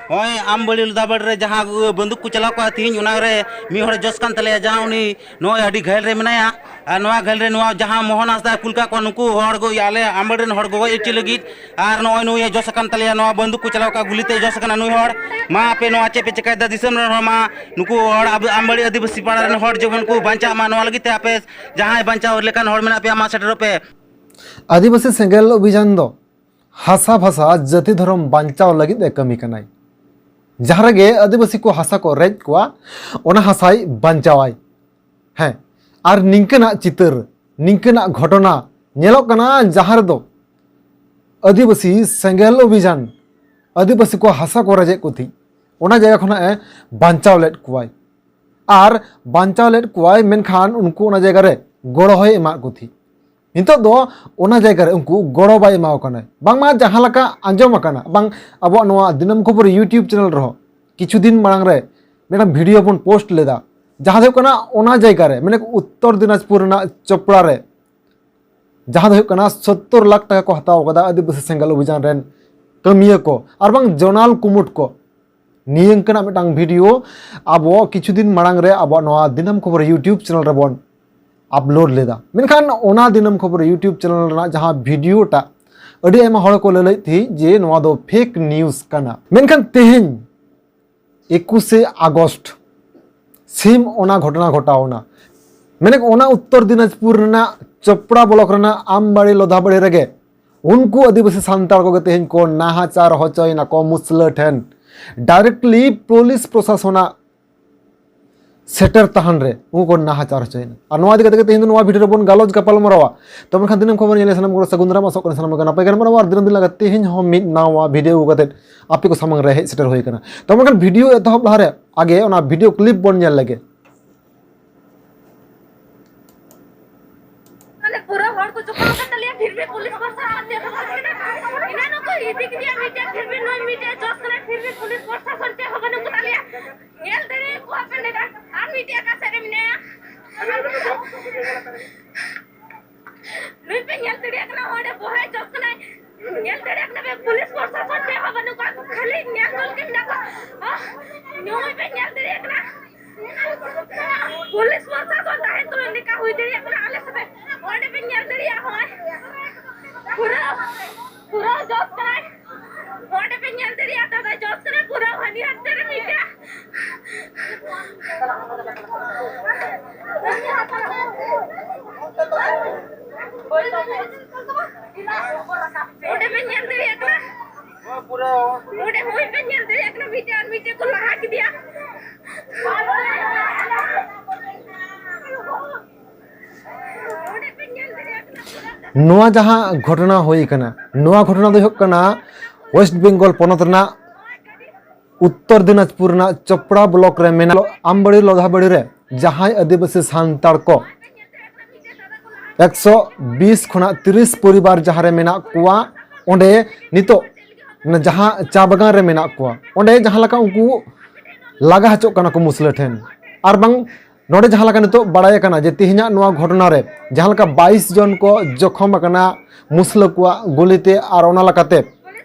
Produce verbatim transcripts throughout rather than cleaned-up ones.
ᱱᱚᱜᱼᱚᱭ ᱟᱢᱵᱟᱲᱤ ᱞᱚᱫᱷᱟᱵᱟᱲᱤ ᱨᱮ ᱡᱟᱦᱟᱸ ᱵᱟᱹᱱᱫᱩᱠ ᱠᱚ ᱪᱟᱞᱟᱣ ᱠᱚᱜᱼᱟ, ᱛᱤᱦᱤᱧ ᱚᱱᱟ ᱨᱮ ᱢᱤᱫ ᱦᱚᱲᱮ ᱡᱚᱥ ᱠᱟᱱ ᱛᱟᱞᱮᱭᱟ, ᱡᱟᱦᱟᱸ ᱩᱱᱤ ᱱᱚᱜᱼᱚᱭ ᱟᱹᱰᱤ ᱜᱷᱟᱹᱞ ᱨᱮ ᱢᱮᱱᱟᱭᱟ᱾ ᱟᱨ ᱱᱚᱣᱟ ᱜᱷᱟᱹᱞ ᱨᱮ ᱱᱚᱣᱟ ᱡᱟᱦᱟᱸ ᱢᱳᱦᱚᱱ ᱦᱟᱸᱥᱫᱟ ᱠᱩᱞ ᱠᱟᱜ ᱠᱚᱣᱟ, ᱱᱩᱠᱩ ᱦᱚᱲ ᱜᱚᱡ, ᱟᱞᱮ ᱟᱢᱵᱟᱲᱤ ᱨᱮᱱ ᱦᱚᱲ ᱜᱚᱡ ᱦᱚᱪᱚ ᱞᱟᱹᱜᱤᱫ᱾ ᱟᱨ ᱱᱚᱜᱼᱚᱭ ᱱᱩᱭᱮ ᱡᱚᱥ ᱟᱠᱟᱱ ᱛᱟᱞᱮᱭᱟ, ᱱᱚᱣᱟ ᱵᱟᱹᱱᱫᱩᱠ ᱠᱚ ᱪᱟᱞᱟᱣ ᱠᱟᱜᱼᱟ, ᱜᱩᱞᱤ ᱛᱮᱭ ᱡᱚᱥ ᱟᱠᱟᱱᱟ ᱱᱩᱭ ᱦᱚᱲ᱾ ᱢᱟ ᱟᱯᱮ ᱱᱚᱣᱟ ᱪᱮᱫ ᱯᱮ ᱪᱮᱠᱟᱭᱮᱫᱟ ᱫᱤᱥᱚᱢ ᱨᱮᱱ ᱦᱚᱲ? ᱢᱟ ᱱᱩᱠᱩ ᱦᱚᱲ ᱟᱵᱚ ᱟᱢᱵᱟᱲᱤ ᱟᱹᱫᱤᱵᱟᱹᱥᱤ ᱯᱟᱲᱟ ᱨᱮᱱ ᱦᱚᱲ ᱡᱮᱢᱚᱱ ᱠᱚ ᱵᱟᱧᱪᱟᱜ ᱢᱟ, ᱱᱚᱣᱟ ᱞᱟᱹᱜᱤᱫ ᱛᱮ ᱟᱯᱮ ᱡᱟᱦᱟᱸᱭ ᱵᱟᱧᱪᱟᱣ ᱞᱮᱠᱟᱱ ᱦᱚᱲ ᱢᱮᱱᱟᱜ ᱯᱮᱭᱟ, ᱢᱟ ᱥᱮᱴᱮᱨᱚᱜ ᱯᱮ᱾ ᱟᱹᱫᱤᱵᱟᱹᱥᱤ ᱥᱮᱸᱜᱮᱞ ᱚᱵᱷᱤᱡᱟᱱ ᱫᱚ ᱦᱟᱥᱟ ᱵᱷᱟᱥᱟ ᱡᱟᱹᱛᱤ ᱫᱷᱚᱨᱚᱢ ᱵᱟᱧᱪᱟᱣ ᱞᱟᱹᱜᱤᱫ ᱮ ᱠᱟᱹᱢᱤ ᱠᱟᱱᱟᱭ᱾ ᱡᱟᱦᱟᱸ ᱨᱮᱜᱮ ᱟᱹᱫᱤᱵᱟᱹᱥᱤ ᱠᱚ ᱦᱟᱥᱟ ᱠᱚ ᱨᱮᱡ ᱠᱚᱣᱟ, ᱚᱱᱟ ᱦᱟᱥᱟᱭ ᱵᱟᱧᱪᱟᱣᱟᱭ᱾ ᱦᱮᱸ, ᱟᱨ ᱱᱤᱝᱠᱟᱹᱱᱟᱜ ᱪᱤᱛᱟᱹᱨ, ᱱᱤᱝᱠᱟᱹᱱᱟᱜ ᱜᱷᱚᱴᱚᱱᱟ ᱧᱮᱞᱚᱜ ᱠᱟᱱᱟ, ᱡᱟᱦᱟᱸ ᱨᱮᱫᱚ ᱟᱹᱫᱤᱵᱟᱹᱥᱤ ᱥᱮᱸᱜᱮᱞ ᱚᱵᱷᱤᱡᱟᱱ, ᱟᱹᱫᱤᱵᱟᱹᱥᱤ ᱠᱚ ᱦᱟᱥᱟ ᱠᱚ ᱨᱮᱡᱮᱫ ᱠᱚ ᱛᱟᱦᱮᱸᱫ, ᱚᱱᱟ ᱡᱟᱭᱜᱟ ᱠᱷᱚᱱᱟᱜ ᱮ ᱵᱟᱧᱪᱟᱣ ᱞᱮᱫ ᱠᱚᱣᱟᱭ᱾ ᱟᱨ ᱵᱟᱧᱪᱟᱣ ᱞᱮᱫ ᱠᱚᱣᱟᱭ, ᱢᱮᱱᱠᱷᱟᱱ ᱩᱱᱠᱩ ᱚᱱᱟ ᱡᱟᱭᱜᱟ ᱨᱮ ᱜᱚᱲᱚ ᱦᱚᱸᱭ ᱮᱢᱟᱫ ᱠᱚ ᱛᱟᱦᱮᱸᱫ᱾ ᱱᱤᱛᱚᱜ ᱫᱚ ᱚᱱᱟ ᱡᱟᱭᱜᱟ ᱨᱮ ᱩᱱᱠᱩ ᱜᱚᱲᱚ ᱵᱟᱭ ᱮᱢᱟᱣ ᱠᱟᱱᱟ᱾ ᱵᱟᱝᱢᱟ ᱡᱟᱦᱟᱸ ᱞᱮᱠᱟ ᱟᱸᱡᱚᱢ ᱟᱠᱟᱱᱟ, ᱵᱟᱝ, ᱟᱵᱚᱣᱟᱜ ᱱᱚᱣᱟ ᱫᱤᱱᱟᱹᱢ ᱠᱷᱚᱵᱚᱨ YouTube ᱪᱮᱱᱮᱞ ᱨᱮᱦᱚᱸ ᱠᱤᱪᱷᱩ ᱫᱤᱱ ᱢᱟᱲᱟᱝ ᱨᱮ ᱢᱤᱫᱴᱟᱝ ᱵᱷᱤᱰᱤᱭᱳ ᱵᱚᱱ ᱯᱳᱥᱴ ᱞᱮᱫᱟ, ᱡᱟᱦᱟᱸ ᱫᱚ ᱦᱩᱭᱩᱜ ᱠᱟᱱᱟ ᱚᱱᱟ ᱡᱟᱭᱜᱟ ᱨᱮ, ᱢᱟᱱᱮ ᱩᱛᱛᱚᱨ ᱫᱤᱱᱟᱡᱽᱯᱩᱨ ᱨᱮᱱᱟᱜ ᱪᱚᱯᱲᱟ ᱨᱮ, ᱡᱟᱦᱟᱸ ᱫᱚ ᱦᱩᱭᱩᱜ ᱠᱟᱱᱟ ᱥᱚᱛᱛᱚᱨ ᱞᱟᱠᱷ ᱴᱟᱠᱟ ᱠᱚ ᱦᱟᱛᱟᱣ ᱠᱟᱫᱟ ᱟᱹᱫᱤᱵᱟᱹᱥᱤ ᱥᱮᱸᱜᱮᱞ ᱚᱵᱷᱤᱡᱟᱱ ᱨᱮᱱ ᱠᱟᱹᱢᱤᱭᱟᱹ ᱠᱚ ᱟᱨ ᱵᱟᱝ ᱡᱚᱱᱟᱞ ᱠᱩᱢᱩᱴ ᱠᱚ᱾ ᱱᱤᱭᱟᱹ ᱚᱱᱠᱟᱱᱟᱜ ᱢᱤᱫᱴᱟᱝ ᱵᱷᱤᱰᱤᱭᱳ ᱟᱵᱚ ᱠᱤᱪᱷᱩ ᱫᱤᱱ ᱢᱟᱲᱟᱝ ᱨᱮ ᱟᱵᱚᱣᱟᱜ ᱱᱚᱣᱟ ᱫᱤᱱᱟᱹᱢ ᱠᱷᱚᱵᱚᱨ YouTube ᱪᱮᱱᱮᱞ ᱨᱮᱵᱚᱱ ᱟᱯᱞᱳᱰ ᱞᱮᱫᱟ᱾ ᱢᱮᱱᱠᱷᱟᱱ ᱚᱱᱟ ᱫᱤᱱᱟᱹᱢ ᱠᱷᱚᱵᱚᱨ YouTube ᱪᱮᱱᱮᱞ ᱨᱮᱱᱟᱜ ᱡᱟᱦᱟᱸ ᱵᱷᱤᱰᱤᱭᱳᱴᱟᱜ, ᱟᱹᱰᱤ ᱟᱭᱢᱟ ᱦᱚᱲ ᱠᱚ ᱞᱟᱹᱞᱟᱹᱭᱮᱫ ᱛᱟᱦᱮᱸᱫ ᱡᱮ ᱱᱚᱣᱟ ᱫᱚ ᱯᱷᱮᱠ ᱱᱤᱭᱩᱡᱽ ᱠᱟᱱᱟ᱾ ᱢᱮᱱᱠᱷᱟᱱ ᱛᱮᱦᱮᱧ ᱮᱠᱩᱥᱮ ᱟᱜᱚᱥᱴ ᱥᱤᱢ ᱚᱱᱟ ᱜᱷᱚᱴᱚᱱᱟ ᱜᱷᱚᱴᱟᱣ ᱮᱱᱟ᱾ ᱢᱮᱱᱮᱠ ᱚᱱᱟ ᱩᱛᱛᱚᱨ ᱫᱤᱱᱟᱡᱽᱯᱩᱨ ᱨᱮᱱᱟᱜ ᱪᱚᱯᱲᱟ ᱵᱞᱚᱠ ᱨᱮᱱᱟᱜ ᱟᱢᱵᱟᱲᱤ ᱞᱚᱫᱷᱟᱵᱟᱲᱤ ᱨᱮᱜᱮ ᱩᱱᱠᱩ ᱟᱹᱫᱤᱵᱟᱹᱥᱤ ᱥᱟᱱᱛᱟᱲ ᱠᱚᱜᱮ ᱛᱮᱦᱮᱧ ᱠᱚ ᱱᱟᱦᱟᱪᱟᱨ ᱦᱚᱪᱚᱭᱮᱱᱟ ᱠᱚ ᱢᱩᱥᱞᱟᱹ ᱴᱷᱮᱱ᱾ ᱰᱟᱭᱨᱮᱠᱴᱞᱤ ᱯᱩᱞᱤᱥ ᱯᱨᱚᱥᱟᱥᱚᱱᱟᱜ ᱥᱮᱴᱮᱨ ᱛᱟᱦᱮᱱ ᱨᱮ ᱩᱱᱠᱩ ᱠᱚ ᱱᱟᱦᱟᱪᱟᱨ ᱦᱚᱪᱚᱭᱮᱱᱟ᱾ ᱟᱨ ᱱᱚᱣᱟ ᱤᱫᱤ ᱠᱟᱛᱮ ᱜᱮ ᱛᱮᱦᱮᱧ ᱫᱚ ᱱᱚᱣᱟ ᱵᱷᱤᱰᱤᱭᱳ ᱨᱮᱵᱚᱱ ᱜᱟᱞᱚᱪ ᱜᱟᱯᱟᱞ ᱢᱟᱨᱟᱣᱟ᱾ ᱛᱚ ᱢᱮᱱᱠᱷᱟᱱ ᱫᱤᱱᱟᱹᱢ ᱠᱷᱚᱵᱚᱨ ᱧᱮᱞ ᱥᱟᱱᱟᱢ ᱠᱚ ᱥᱟᱹᱜᱩᱱ ᱫᱟᱨᱟᱢ, ᱟᱥᱚᱜ ᱠᱟᱱᱟ ᱥᱟᱱᱟᱢ ᱠᱚ ᱱᱟᱯᱟᱭ ᱜᱮ ᱢᱮᱱᱟᱜ ᱵᱚᱱᱟ᱾ ᱟᱨ ᱫᱤᱱᱟᱹᱢ ᱫᱤᱱ ᱞᱮᱠᱟ ᱛᱮᱦᱮᱧ ᱦᱚᱸ ᱢᱤᱫ ᱱᱟᱣᱟ ᱵᱷᱤᱰᱤᱭᱳ ᱟᱹᱜᱩ ᱠᱟᱛᱮ ᱟᱯᱮ ᱠᱚ ᱥᱟᱢᱟᱝ ᱨᱮ ᱦᱮᱡ ᱥᱮᱴᱮᱨ ᱦᱩᱭ ᱟᱠᱟᱱᱟ᱾ ᱛᱚ ᱢᱮᱱᱠᱷᱟᱱ ᱵᱷᱤᱰᱤᱭᱳ ᱮᱛᱚᱦᱚᱵ ᱞᱟᱦᱟᱨᱮ ᱟᱜᱮ ᱚᱱᱟ ᱵᱷᱤᱰᱤᱭᱳ ᱠᱞᱤᱯ ᱵᱚᱱ ᱧᱮᱞ ᱞᱮᱜᱮ᱾ ᱢᱟᱱᱮ ᱯᱩᱨᱟᱹ ᱦᱚᱲ ᱠᱚ ᱡᱚᱯᱲᱟᱣ ᱟᱠᱟᱱ ᱛᱟᱞᱮᱭᱟ, ᱯᱷᱤᱨ ᱵᱷᱤ ᱯᱩᱞᱤᱥ ᱯᱨᱚᱥᱟᱥᱚᱱ ᱪᱮᱫ ᱦᱚᱸ ᱵᱟᱹᱱᱩᱜ ᱠᱟᱫᱟ᱾ ᱮᱱᱟᱱ ᱦᱚᱸᱠᱚ ᱤᱫᱤ ᱠᱮᱫᱮᱭᱟ ᱢᱤᱫᱴᱮᱱ, ᱯᱷᱤᱨ ᱵᱷᱤ ᱱᱩᱭ ᱢᱤᱫᱴᱮᱱ ᱡᱚᱥ ᱠᱟᱱᱟᱭ, ᱯᱷᱤᱨ ᱵᱷᱤ ᱯᱩᱞᱤᱥ ᱯᱨᱚᱥᱟᱥᱚᱱ ᱪᱮᱫ ᱦᱚᱸ ᱵᱟᱹᱱᱩᱜ ᱠᱟᱫᱟ ᱞᱮᱭᱟ᱾ ᱧᱮᱞ ᱫᱟᱲᱮᱭᱟᱠᱚᱣᱟ ᱯᱮ ᱱᱮᱰᱟ, ᱟᱨ ᱢᱤᱫᱴᱮᱡ ᱚᱠᱟ ᱥᱮᱫ ᱨᱮ ᱢᱮᱱᱟᱭᱟ? ᱱᱩᱭ ᱯᱮ ᱧᱮᱞ ᱫᱟᱲᱮᱭᱟᱜ ᱠᱟᱱᱟ, ᱚᱸᱰᱮ ᱵᱚᱦᱮ ᱡᱚᱥ ᱠᱟᱱᱟᱭ᱾ ᱧᱮᱞ ᱫᱟᱲᱮᱭᱟᱜ ᱠᱟᱱᱟ ᱯᱮ, ᱯᱩᱞᱤᱥ ᱯᱨᱚᱥᱟᱥᱚᱱ ᱪᱮᱫ ᱦᱚᱸ ᱵᱟᱹᱱᱩᱜ ᱠᱚᱣᱟ, ᱠᱷᱟᱹᱞᱤ ᱧᱮᱞ ᱜᱚᱫ ᱜᱮ ᱢᱮᱱᱟᱜ ᱠᱚᱣᱟ᱾ ᱚᱦ, ᱱᱚᱜᱼᱚᱭ ᱯᱮ ᱧᱮᱞ ᱫᱟᱲᱮᱭᱟᱜ ᱠᱟᱱᱟ, ᱯᱩᱞᱤᱥ ᱯᱨᱚᱥᱟᱥᱚᱱ ᱛᱟᱦᱮᱸ ᱛᱩᱞᱩᱡ ᱱᱚᱝᱠᱟ ᱦᱩᱭ ᱫᱟᱲᱮᱭᱟᱜ ᱠᱟᱱᱟ ᱟᱞᱮ ᱥᱟᱛᱮ᱾ ᱚᱸᱰᱮ ᱯᱮ ᱧᱮᱞ ᱫᱟᱲᱮᱭᱟᱜᱼᱟ, ᱦᱚᱸᱜᱼᱚᱭ ᱯᱩᱨᱟᱹ, ᱯᱩᱨᱟᱹ ᱡᱚᱥ ᱠᱟᱱᱟᱭ᱾ ᱚᱸᱰᱮ ᱯᱮ ᱧᱮᱞ ᱫᱟᱲᱮᱭᱟᱜᱼᱟ, ᱫᱟᱫᱟ ᱡᱚᱥ ᱠᱟᱱᱟᱭ, ᱯᱩᱨᱟᱹ ᱦᱟᱹᱱᱤ ᱦᱟᱱᱛᱮ ᱨᱮ ᱢᱤᱫᱴᱮᱱ᱾ ᱚᱸᱰᱮ ᱯᱮ ᱧᱮᱞ ᱫᱟᱲᱮᱭᱟᱜ ᱠᱟᱱᱟ, ᱚᱸᱰᱮ ᱦᱩᱭ ᱯᱮ ᱧᱮᱞ ᱫᱟᱲᱮᱭᱟᱜ ᱠᱟᱱᱟ, ᱢᱤᱫᱴᱮᱱ ᱟᱨ ᱢᱤᱫᱴᱮᱱ ᱠᱚ ᱞᱟᱦᱟ ᱠᱮᱫᱮᱭᱟ᱾ ᱚᱸᱰᱮ ᱯᱮ ᱧᱮᱞ ᱫᱟᱲᱮᱭᱟᱜ ᱠᱟᱱᱟ᱾ ᱱᱚᱣᱟ ᱡᱟᱦᱟᱸ ᱜᱷᱚᱴᱚᱱᱟ ᱦᱩᱭ ᱟᱠᱟᱱᱟ, ᱱᱚᱣᱟ ᱜᱷᱚᱴᱚᱱᱟ ᱫᱚ ᱦᱩᱭᱩᱜ ᱠᱟᱱᱟ ᱳᱭᱮᱥᱴ ᱵᱮᱝᱜᱚᱞ ᱯᱚᱱᱚᱛ ᱨᱮᱱᱟᱜ ᱩᱛᱛᱚᱨ ᱫᱤᱱᱟᱡᱽᱯᱩᱨ ᱨᱮᱱᱟᱜ ᱪᱚᱯᱲᱟ ᱵᱞᱚᱠ ᱨᱮ ᱢᱮᱱᱟᱜ ᱟᱢᱵᱟᱲᱤ ᱞᱚᱫᱷᱟᱵᱟᱲᱤ ᱨᱮ ᱡᱟᱦᱟᱸᱭ ᱟᱹᱫᱤᱵᱟᱹᱥᱤ ᱥᱟᱱᱛᱟᱲ ᱠᱚ ᱮᱠᱥᱚ ᱵᱤᱥ ᱠᱷᱚᱱᱟᱜ ᱛᱤᱨᱤᱥ ᱯᱚᱨᱤᱵᱟᱨ ᱡᱟᱦᱟᱸ ᱨᱮ ᱢᱮᱱᱟᱜ ᱠᱚᱣᱟ, ᱚᱸᱰᱮ ᱱᱤᱛᱚᱜ ᱚᱱᱟ ᱡᱟᱦᱟᱸ ᱪᱟ ᱵᱟᱜᱟᱱ ᱨᱮ ᱢᱮᱱᱟᱜ ᱠᱚᱣᱟ, ᱚᱸᱰᱮ ᱡᱟᱦᱟᱸ ᱞᱮᱠᱟ ᱩᱱᱠᱩ ᱞᱟᱜᱟ ᱦᱚᱪᱚᱜ ᱠᱟᱱᱟ ᱠᱚ ᱢᱩᱥᱞᱟᱹ ᱴᱷᱮᱱ, ᱟᱨ ᱵᱟᱝ ᱱᱚᱰᱮ ᱡᱟᱦᱟᱸ ᱞᱮᱠᱟ ᱱᱤᱛᱚᱜ ᱵᱟᱲᱟᱭ ᱟᱠᱟᱱᱟ ᱡᱮ ᱛᱮᱦᱮᱧᱟᱜ ᱱᱚᱣᱟ ᱜᱷᱚᱴᱚᱱᱟ ᱨᱮ ᱡᱟᱦᱟᱸ ᱞᱮᱠᱟ ᱵᱟᱭᱤᱥ ᱡᱚᱱ ᱠᱚ ᱡᱚᱠᱷᱚᱢ ᱟᱠᱟᱱᱟ ᱢᱩᱥᱞᱟᱹ ᱠᱚᱣᱟᱜ ᱜᱩᱞᱤᱛᱮ, ᱟᱨ ᱚᱱᱟ ᱞᱮᱠᱟᱛᱮ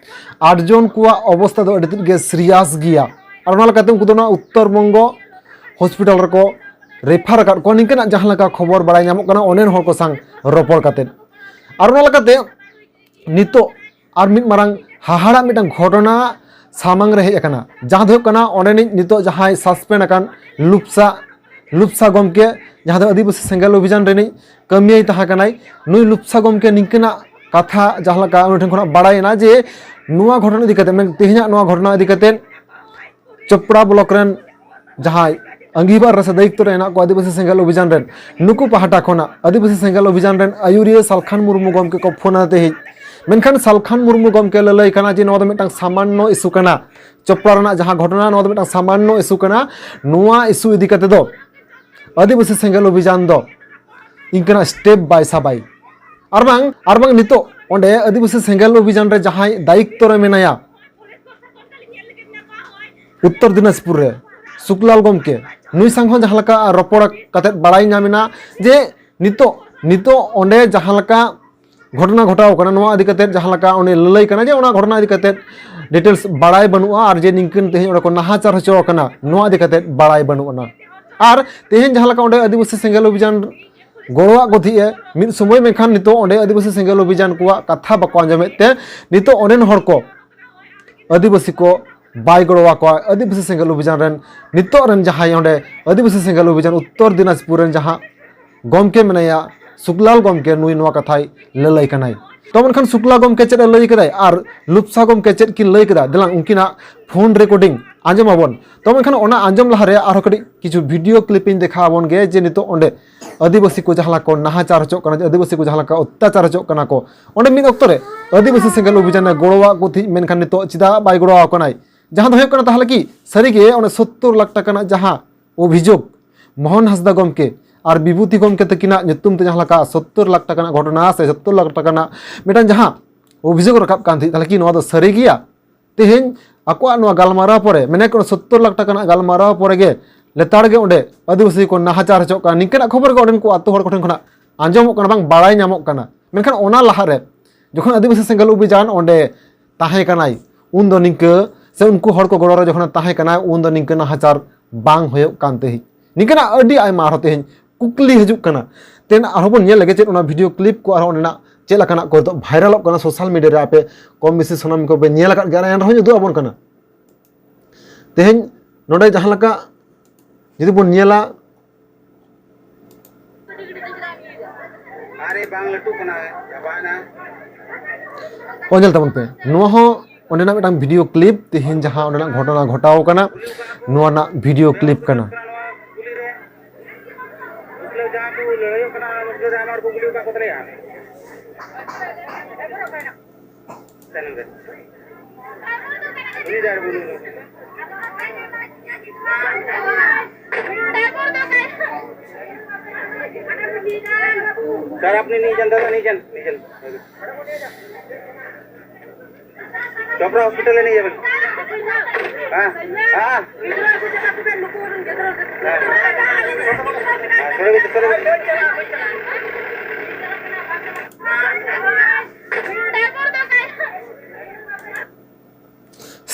ᱟᱴ ᱡᱚᱱ ᱠᱚᱣᱟᱜ ᱚᱵᱚᱥᱛᱟ ᱫᱚ ᱟᱹᱰᱤ ᱛᱮᱫ ᱜᱮ ᱥᱤᱨᱤᱭᱟᱥ ᱜᱮᱭᱟ, ᱟᱨ ᱚᱱᱟ ᱞᱮᱠᱟᱛᱮ ᱩᱱᱠᱩ ᱫᱚ ᱱᱚᱣᱟ ᱩᱛᱛᱚᱨ ᱵᱚᱝᱜᱚ ᱦᱚᱥᱯᱤᱴᱟᱞ ᱨᱮᱠᱚ ᱨᱮᱯᱷᱟᱨ ᱟᱠᱟᱫ ᱠᱚᱣᱟ᱾ ᱱᱤᱝᱠᱟᱹᱱᱟᱜ ᱡᱟᱦᱟᱸ ᱞᱮᱠᱟ ᱠᱷᱚᱵᱚᱨ ᱵᱟᱲᱟᱭ ᱧᱟᱢᱚᱜ ᱠᱟᱱᱟ ᱚᱸᱰᱮᱱ ᱦᱚᱲ ᱠᱚ ᱥᱟᱶ ᱨᱚᱯᱚᱲ ᱠᱟᱛᱮᱫ, ᱟᱨ ᱚᱱᱟ ᱞᱮᱠᱟᱛᱮ ᱱᱤᱛᱚᱜ ᱟᱨ ᱢᱤᱫ ᱢᱟᱨᱟᱝ ᱦᱟᱦᱟᱲᱟᱜ ᱢᱤᱫᱴᱟᱝ ᱜᱷᱚᱴᱚᱱᱟ ᱥᱟᱢᱟᱝ ᱨᱮ ᱦᱮᱡ ᱟᱠᱟᱱᱟ, ᱡᱟᱦᱟᱸ ᱫᱚ ᱦᱩᱭᱩᱜ ᱠᱟᱱᱟ ᱚᱸᱰᱮᱱᱤᱡ ᱱᱤᱛᱚᱜ ᱡᱟᱦᱟᱸᱭ ᱥᱟᱥᱯᱮᱱᱰ ᱟᱠᱟᱱ ᱞᱩᱯᱥᱟ, ᱞᱩᱯᱥᱟ ᱜᱚᱢᱠᱮ, ᱡᱟᱦᱟᱸ ᱫᱚ ᱟᱹᱫᱤᱵᱟᱹᱥᱤ ᱥᱮᱸᱜᱮᱞ ᱚᱵᱷᱤᱡᱟᱱ ᱨᱤᱱᱤᱡ ᱠᱟᱹᱢᱤᱭᱟᱹᱭ ᱛᱟᱦᱮᱸ ᱠᱟᱱᱟᱭ, ᱱᱩᱭ ᱞᱩᱯᱥᱟ ᱜᱚᱢᱠᱮ ᱱᱤᱝᱠᱟᱹᱱᱟᱜ ᱠᱟᱛᱷᱟ ᱡᱟᱦᱟᱸ ᱞᱮᱠᱟ ᱩᱱᱤ ᱴᱷᱮᱱ ᱠᱷᱚᱱᱟᱜ ᱵᱟᱲᱟᱭᱮᱱᱟ ᱡᱮ ᱱᱚᱣᱟ ᱜᱷᱚᱴᱚᱱᱟ ᱤᱫᱤ ᱠᱟᱛᱮ, ᱢᱮᱱ ᱛᱮᱦᱮᱧᱟᱜ ᱱᱚᱣᱟ ᱜᱷᱚᱴᱚᱱᱟ ᱤᱫᱤ ᱠᱟᱛᱮ ᱪᱚᱯᱲᱟ ᱵᱞᱚᱠ ᱨᱮᱱ ᱡᱟᱦᱟᱸᱭ ᱟᱺᱜᱤᱵᱷᱟᱨ ᱨᱮ ᱥᱮ ᱫᱟᱭᱤᱛᱛᱚ ᱨᱮ ᱦᱮᱱᱟᱜ ᱠᱚᱣᱟ ᱟᱹᱫᱤᱵᱟᱹᱥᱤ ᱥᱮᱸᱜᱮᱞ ᱚᱵᱷᱤᱡᱟᱱ ᱨᱮᱱ, ᱱᱩᱠᱩ ᱯᱟᱦᱴᱟ ᱠᱷᱚᱱᱟᱜ ᱟᱹᱫᱤᱵᱟᱹᱥᱤ ᱥᱮᱸᱜᱮᱞ ᱚᱵᱷᱤᱡᱟᱱ ᱨᱮᱱ ᱟᱹᱭᱩᱨᱤᱭᱟᱹ ᱥᱟᱞᱠᱷᱟᱱ ᱢᱩᱨᱢᱩ ᱜᱚᱢᱠᱮ ᱠᱚ ᱯᱷᱳᱱ ᱟᱫᱮ ᱦᱮᱡ᱾ ᱢᱮᱱᱠᱷᱟᱱ ᱥᱟᱞᱠᱷᱟᱱ ᱢᱩᱨᱢᱩ ᱜᱚᱢᱠᱮ ᱞᱟᱹᱞᱟᱹᱭ ᱠᱟᱱᱟ ᱡᱮ ᱱᱚᱣᱟ ᱫᱚ ᱢᱤᱫᱴᱟᱝ ᱥᱟᱢᱟᱱᱱᱚ ᱤᱥᱩ ᱠᱟᱱᱟ, ᱪᱚᱯᱲᱟ ᱨᱮᱱᱟᱜ ᱡᱟᱦᱟᱸ ᱜᱷᱚᱴᱚᱱᱟ, ᱱᱚᱣᱟ ᱫᱚ ᱢᱤᱫᱴᱟᱝ ᱥᱟᱢᱟᱱᱱᱚ ᱤᱥᱩ ᱠᱟᱱᱟ, ᱱᱚᱣᱟ ᱤᱥᱩ ᱤᱫᱤ ᱠᱟᱛᱮ ᱫᱚ ᱟᱹᱫᱤᱵᱟᱹᱥᱤ ᱥᱮᱸᱜᱮᱞ ᱚᱵᱷᱤᱡᱟᱱ ᱫᱚ ᱤᱱᱠᱟᱹᱱᱟᱜ ᱥᱴᱮᱯ ᱵᱟᱭ ᱥᱟᱵᱟᱭ᱾ ᱟᱨ ᱵᱟᱝ, ᱟᱨ ᱵᱟᱝ ᱱᱤᱛᱚᱜ ᱚᱸᱰᱮ ᱟᱹᱫᱤᱵᱟᱹᱥᱤ ᱥᱮᱸᱜᱮᱞ ᱚᱵᱷᱤᱡᱟᱱ ᱨᱮ ᱡᱟᱦᱟᱸᱭ ᱫᱟᱭᱤᱛᱛᱚ ᱨᱮ ᱢᱮᱱᱟᱭᱟ ᱩᱛᱛᱚᱨ ᱫᱤᱱᱟᱡᱽᱯᱩᱨ ᱨᱮ ᱥᱩᱠᱞᱟᱞ ᱜᱚᱢᱠᱮ, ᱱᱩᱭ ᱥᱟᱝ ᱦᱚᱸ ᱡᱟᱦᱟᱸ ᱞᱮᱠᱟ ᱨᱚᱯᱚᱲ ᱠᱟᱛᱮᱫ ᱵᱟᱲᱟᱭ ᱧᱟᱢ ᱮᱱᱟ ᱡᱮ ᱱᱤᱛᱚᱜ, ᱱᱤᱛᱚᱜ ᱚᱸᱰᱮ ᱡᱟᱦᱟᱸ ᱞᱮᱠᱟ ᱜᱷᱚᱴᱚᱱᱟ ᱜᱷᱚᱴᱟᱣ ᱠᱟᱱᱟ, ᱱᱚᱣᱟ ᱤᱫᱤ ᱠᱟᱛᱮ ᱡᱟᱦᱟᱸ ᱞᱮᱠᱟ ᱩᱱᱤ ᱞᱟᱹᱞᱟᱹᱭ ᱠᱟᱱᱟ ᱡᱮ ᱚᱱᱟ ᱜᱷᱚᱴᱚᱱᱟ ᱤᱫᱤ ᱠᱟᱛᱮ details ᱵᱟᱲᱟᱭ ᱵᱟᱹᱱᱩᱜᱼᱟ, ᱟᱨ ᱡᱮ ᱱᱤᱝᱠᱟᱹᱱ ᱛᱮᱦᱮᱧ ᱚᱸᱰᱮ ᱠᱚ ᱱᱟᱦᱟᱪᱟᱨ ᱦᱚᱪᱚ ᱟᱠᱟᱱᱟ, ᱱᱚᱣᱟ ᱤᱫᱤ ᱠᱟᱛᱮ ᱵᱟᱲᱟᱭ ᱵᱟᱹᱱᱩᱜ ᱟᱱᱟ᱾ ᱟᱨ ᱛᱮᱦᱮᱧ ᱡᱟᱦᱟᱸ ᱞᱮᱠᱟ ᱚᱸᱰᱮ ᱟᱹᱫᱤᱵᱟᱹᱥᱤ ᱥᱮᱸᱜᱮᱞ ᱚᱵᱷᱤᱡᱟᱱ ᱜᱚᱲᱚᱣᱟᱜ ᱠᱚ ᱛᱟᱦᱮᱸᱜᱼᱟ ᱢᱤᱫ ᱥᱚᱢᱚᱭ, ᱢᱮᱱᱠᱷᱟᱱ ᱱᱤᱛᱚᱜ ᱚᱸᱰᱮ ᱟᱹᱫᱤᱵᱟᱹᱥᱤ ᱥᱮᱸᱜᱮᱞ ᱚᱵᱷᱤᱡᱟᱱ ᱠᱚᱣᱟᱜ ᱠᱟᱛᱷᱟ ᱵᱟᱠᱚ ᱟᱸᱡᱚᱢᱮᱫ ᱛᱮ ᱱᱤᱛᱚᱜ ᱚᱸᱰᱮᱱ ᱦᱚᱲ ᱠᱚ ᱟᱹᱫᱤᱵᱟᱹᱥᱤ ᱠᱚ ᱵᱟᱭ ᱜᱚᱲᱚ ᱟᱠᱚᱣᱟ᱾ ᱟᱹᱫᱤᱵᱟᱹᱥᱤ ᱥᱮᱸᱜᱮᱞ ᱚᱵᱷᱤᱡᱟᱱ ᱨᱮᱱ ᱱᱤᱛᱚᱜ ᱨᱮᱱ ᱡᱟᱦᱟᱸᱭ ᱚᱸᱰᱮ ᱟᱹᱫᱤᱵᱟᱹᱥᱤ ᱥᱮᱸᱜᱮᱞ ᱚᱵᱷᱤᱡᱟᱱ ᱩᱛᱛᱚᱨ ᱫᱤᱱᱟᱡᱽᱯᱩᱨ ᱨᱮᱱ ᱡᱟᱦᱟᱸ ᱜᱚᱢᱠᱮ ᱢᱮᱱᱟᱭᱟ, ᱥᱩᱠᱞᱟᱞ ᱜᱚᱢᱠᱮ, ᱱᱩᱭ ᱱᱚᱣᱟ ᱠᱟᱛᱷᱟᱭ ᱞᱟᱹᱞᱟᱹᱭ ᱠᱟᱱᱟᱭ᱾ ᱛᱚ ᱢᱮᱱᱠᱷᱟᱱ ᱥᱩᱠᱞᱟ ᱜᱚᱢᱠᱮ ᱪᱮᱫ ᱮ ᱞᱟᱹᱭ ᱠᱮᱫᱟᱭ ᱟᱨ ᱞᱩᱯᱥᱟ ᱜᱚᱢᱠᱮ ᱪᱮᱫ ᱠᱤᱱ ᱞᱟᱹᱭ ᱠᱮᱫᱟ, ᱫᱮᱞᱟᱝ ᱩᱱᱠᱤᱱᱟᱜ phone recording ᱟᱸᱡᱚᱢ ᱟᱵᱚᱱ᱾ ᱛᱚ ᱢᱮᱱᱠᱷᱟᱱ ᱚᱱᱟ ᱟᱸᱡᱚᱢ ᱞᱟᱦᱟᱨᱮ ᱟᱨᱦᱚᱸ ᱠᱟᱹᱴᱤᱡ ᱠᱤᱪᱷᱩ video clip ᱤᱧ ᱫᱮᱠᱷᱟᱣ ᱟᱵᱚᱱ ᱜᱮ ᱡᱮ ᱱᱤᱛᱚᱜ ᱚᱸᱰᱮ ᱟᱹᱫᱤᱵᱟᱹᱥᱤ ᱠᱚ ᱡᱟᱦᱟᱸ ᱞᱮᱠᱟ ᱠᱚ ᱱᱟᱦᱟᱪᱟᱨ ᱦᱚᱪᱚᱜ ᱠᱟᱱᱟ, ᱟᱹᱫᱤᱵᱟᱹᱥᱤ ᱠᱚ ᱡᱟᱦᱟᱸ ᱞᱮᱠᱟ ᱚᱛᱛᱟᱪᱟᱨ ᱦᱚᱪᱚᱜ ᱠᱟᱱᱟ ᱠᱚ, ᱚᱸᱰᱮ ᱢᱤᱫ ᱚᱠᱛᱚ ᱨᱮ ᱟᱹᱫᱤᱵᱟᱹᱥᱤ ᱥᱮᱸᱜᱮᱞ ᱚᱵᱷᱤᱡᱟᱱᱮ ᱜᱚᱲᱚᱣᱟᱜ ᱠᱚ ᱛᱟᱦᱮᱸᱫ, ᱢᱮᱱᱠᱷᱟᱱ ᱱᱤᱛᱚᱜ ᱪᱮᱫᱟᱜ ᱵᱟᱭ ᱜᱚᱲᱚ ᱟᱠᱚ ᱠᱟᱱᱟᱭ? ᱡᱟᱦᱟᱸ ᱫᱚ ᱦᱩᱭᱩᱜ ᱠᱟᱱᱟ ᱛᱟᱦᱚᱞᱮ ᱠᱤ ᱥᱟᱹᱨᱤᱜᱮ ᱚᱱᱟ ᱥᱚᱛᱛᱚᱨ ᱞᱟᱠᱷ ᱴᱟᱠᱟ ᱨᱮᱱᱟᱜ ᱡᱟᱦᱟᱸ ᱚᱵᱷᱤᱡᱳᱜᱽ ᱢᱳᱦᱚᱱ ᱦᱟᱸᱥᱫᱟ ᱜᱚᱢᱠᱮ ᱟᱨ ᱵᱤᱵᱷᱩᱛᱤ ᱜᱚᱢᱠᱮ ᱛᱟᱹᱠᱤᱱᱟᱜ ᱧᱩᱛᱩᱢ ᱛᱮ ᱡᱟᱦᱟᱸ ᱞᱮᱠᱟ ᱥᱚᱛᱛᱚᱨ ᱞᱟᱠᱷ ᱴᱟᱠᱟ ᱨᱮᱱᱟᱜ ᱜᱷᱚᱴᱚᱱᱟ ᱥᱮ ᱥᱚᱛᱛᱚᱨ ᱞᱟᱠᱷ ᱴᱟᱠᱟ ᱨᱮᱱᱟᱜ ᱢᱤᱫᱴᱟᱝ ᱡᱟᱦᱟᱸ ᱚᱵᱷᱤᱡᱳᱜᱽ ᱨᱟᱠᱟᱵ ᱠᱟᱱ ᱛᱟᱦᱮᱸᱫ, ᱛᱟᱦᱚᱞᱮ ᱠᱤ ᱱᱚᱣᱟ ᱫᱚ ᱥᱟᱹᱨᱤ ᱜᱮᱭᱟ? ᱛᱮᱦᱮᱧ ᱟᱠᱚᱣᱟᱜ ᱱᱚᱣᱟ ᱜᱟᱞᱢᱟᱨᱟᱣ ᱯᱚᱨᱮ, ᱢᱮᱱᱮᱠ ᱥᱚᱛᱛᱚᱨ ᱞᱟᱠᱷ ᱴᱟᱠᱟ ᱨᱮᱱᱟᱜ ᱜᱟᱞᱢᱟᱨᱟᱣ ᱯᱚᱨᱮ ᱜᱮ ᱞᱮᱛᱟᱲ ᱜᱮ ᱚᱸᱰᱮ ᱟᱹᱫᱤᱵᱟᱹᱥᱤ ᱠᱚ ᱱᱟᱦᱟᱪᱟᱨ ᱦᱚᱪᱚᱜ ᱠᱟᱱᱟ, ᱱᱤᱝᱠᱟᱹᱱᱟᱜ ᱠᱷᱚᱵᱚᱨ ᱜᱮ ᱚᱸᱰᱮᱱ ᱠᱚ ᱟᱹᱛᱩ ᱦᱚᱲ ᱠᱚᱴᱷᱮᱱ ᱠᱷᱚᱱᱟᱜ ᱟᱸᱡᱚᱢᱚᱜ ᱠᱟᱱᱟ, ᱵᱟᱝ ᱵᱟᱲᱟᱭ ᱧᱟᱢᱚᱜ ᱠᱟᱱᱟ᱾ ᱢᱮᱱᱠᱷᱟᱱ ᱚᱱᱟ ᱞᱟᱦᱟᱨᱮ ᱡᱚᱠᱷᱚᱱ ᱟᱹᱫᱤᱵᱟᱹᱥᱤ ᱥᱮᱸᱜᱮᱞ ᱚᱵᱷᱤᱡᱟᱱ ᱚᱸᱰᱮ ᱛᱟᱦᱮᱸ ᱠᱟᱱᱟᱭ, ᱩᱱᱫᱚ ᱱᱤᱝᱠᱟᱹ, ᱥᱮ ᱩᱱᱠᱩ ᱦᱚᱲ ᱠᱚ ᱜᱚᱲᱚ ᱨᱮ ᱡᱚᱠᱷᱚᱱᱮ ᱛᱟᱦᱮᱸ ᱠᱟᱱᱟ, ᱩᱱᱫᱚ ᱱᱤᱝᱠᱟᱹ ᱱᱟᱦᱟᱪᱟᱨ ᱵᱟᱝ ᱦᱩᱭᱩᱜ ᱠᱟᱱ ᱛᱟᱦᱮᱸᱫ᱾ ᱱᱤᱝᱠᱟᱹᱱᱟᱜ ᱟᱹᱰᱤ ᱟᱭᱢᱟ ᱟᱨᱦᱚᱸ ᱛᱮᱦᱮᱧ ᱠᱩᱠᱞᱤ ᱦᱤᱡᱩᱜ ᱠᱟᱱᱟ᱾ ᱛᱮᱦᱮᱧ ᱟᱨᱦᱚᱸ ᱵᱚᱱ ᱧᱮᱞ ᱞᱮᱜᱮ ᱪᱮᱫ ᱚᱱᱟ video clip ᱠᱚ ᱟᱨᱦᱚᱸ ᱚᱸᱰᱮᱱᱟᱜ ᱪᱮᱫ ᱞᱮᱠᱟᱱᱟᱜ ᱠᱚ ᱱᱤᱛᱚᱜ ᱵᱷᱟᱭᱨᱟᱞᱚᱜ ᱠᱟᱱᱟ social media ᱨᱮ, ᱟᱯᱮ ᱠᱚᱢ ᱵᱮᱥᱤ ᱥᱟᱱᱟᱢ ᱠᱚᱯᱮ ᱧᱮᱞ ᱟᱠᱟᱫ ᱜᱮᱭᱟ, ᱮᱱ ᱨᱮᱦᱚᱸᱧ ᱩᱫᱩᱜ ᱟᱵᱚᱱ ᱠᱟᱱᱟ᱾ ᱛᱮᱦᱮᱧ ᱱᱚᱰᱮ ᱡᱟᱦᱟᱸ ᱞᱮᱠᱟ ᱡᱩᱫᱤ ᱵᱚᱱ ᱧᱮᱞᱟ, ᱟᱨᱮ ᱵᱟᱝ ᱞᱟᱹᱴᱩᱜ ᱠᱟᱱᱟ, ᱪᱟᱵᱟᱭᱮᱱᱟ᱾ ᱚ, ᱧᱮᱞ ᱛᱟᱵᱚᱱ ᱯᱮ, ᱱᱚᱣᱟ ᱦᱚᱸ ᱚᱸᱰᱮᱱᱟᱜ ᱢᱤᱫᱴᱟᱝ video clip, ᱛᱮᱦᱮᱧ ᱡᱟᱦᱟᱸ ᱚᱸᱰᱮᱱᱟᱜ ᱜᱷᱚᱴᱚᱱᱟ ᱜᱷᱚᱴᱟᱣ ᱠᱟᱱᱟ, ᱱᱚᱣᱟ ᱨᱮᱱᱟᱜ video clip ᱠᱟᱱᱟ᱾ ᱢᱩᱥᱞᱟᱹ ᱡᱟᱦᱟᱸ ᱠᱚ ᱞᱟᱹᱲᱦᱟᱹᱭᱚᱜ ᱠᱟᱱᱟ, ᱚᱱᱟ ᱢᱩᱥᱞᱟᱹ ᱨᱮ ᱟᱭᱢᱟ ᱦᱚᱲ ᱠᱚ ᱜᱩᱞᱤ ᱟᱠᱟᱫ ᱠᱚ ᱛᱟᱞᱮᱭᱟ᱾ ᱛᱟᱭᱱᱚᱢ ᱨᱮ᱾ ᱩᱱᱤ ᱫᱚ ᱟᱨ ᱩᱱᱤ ᱫᱚ᱾ सर, आप नहीं, नहीं जानता था, नहीं जान, नहीं जान। चोपड़ा हॉस्पिटल है, नहीं है। हाँ, हाँ। हाँ, सर, सर।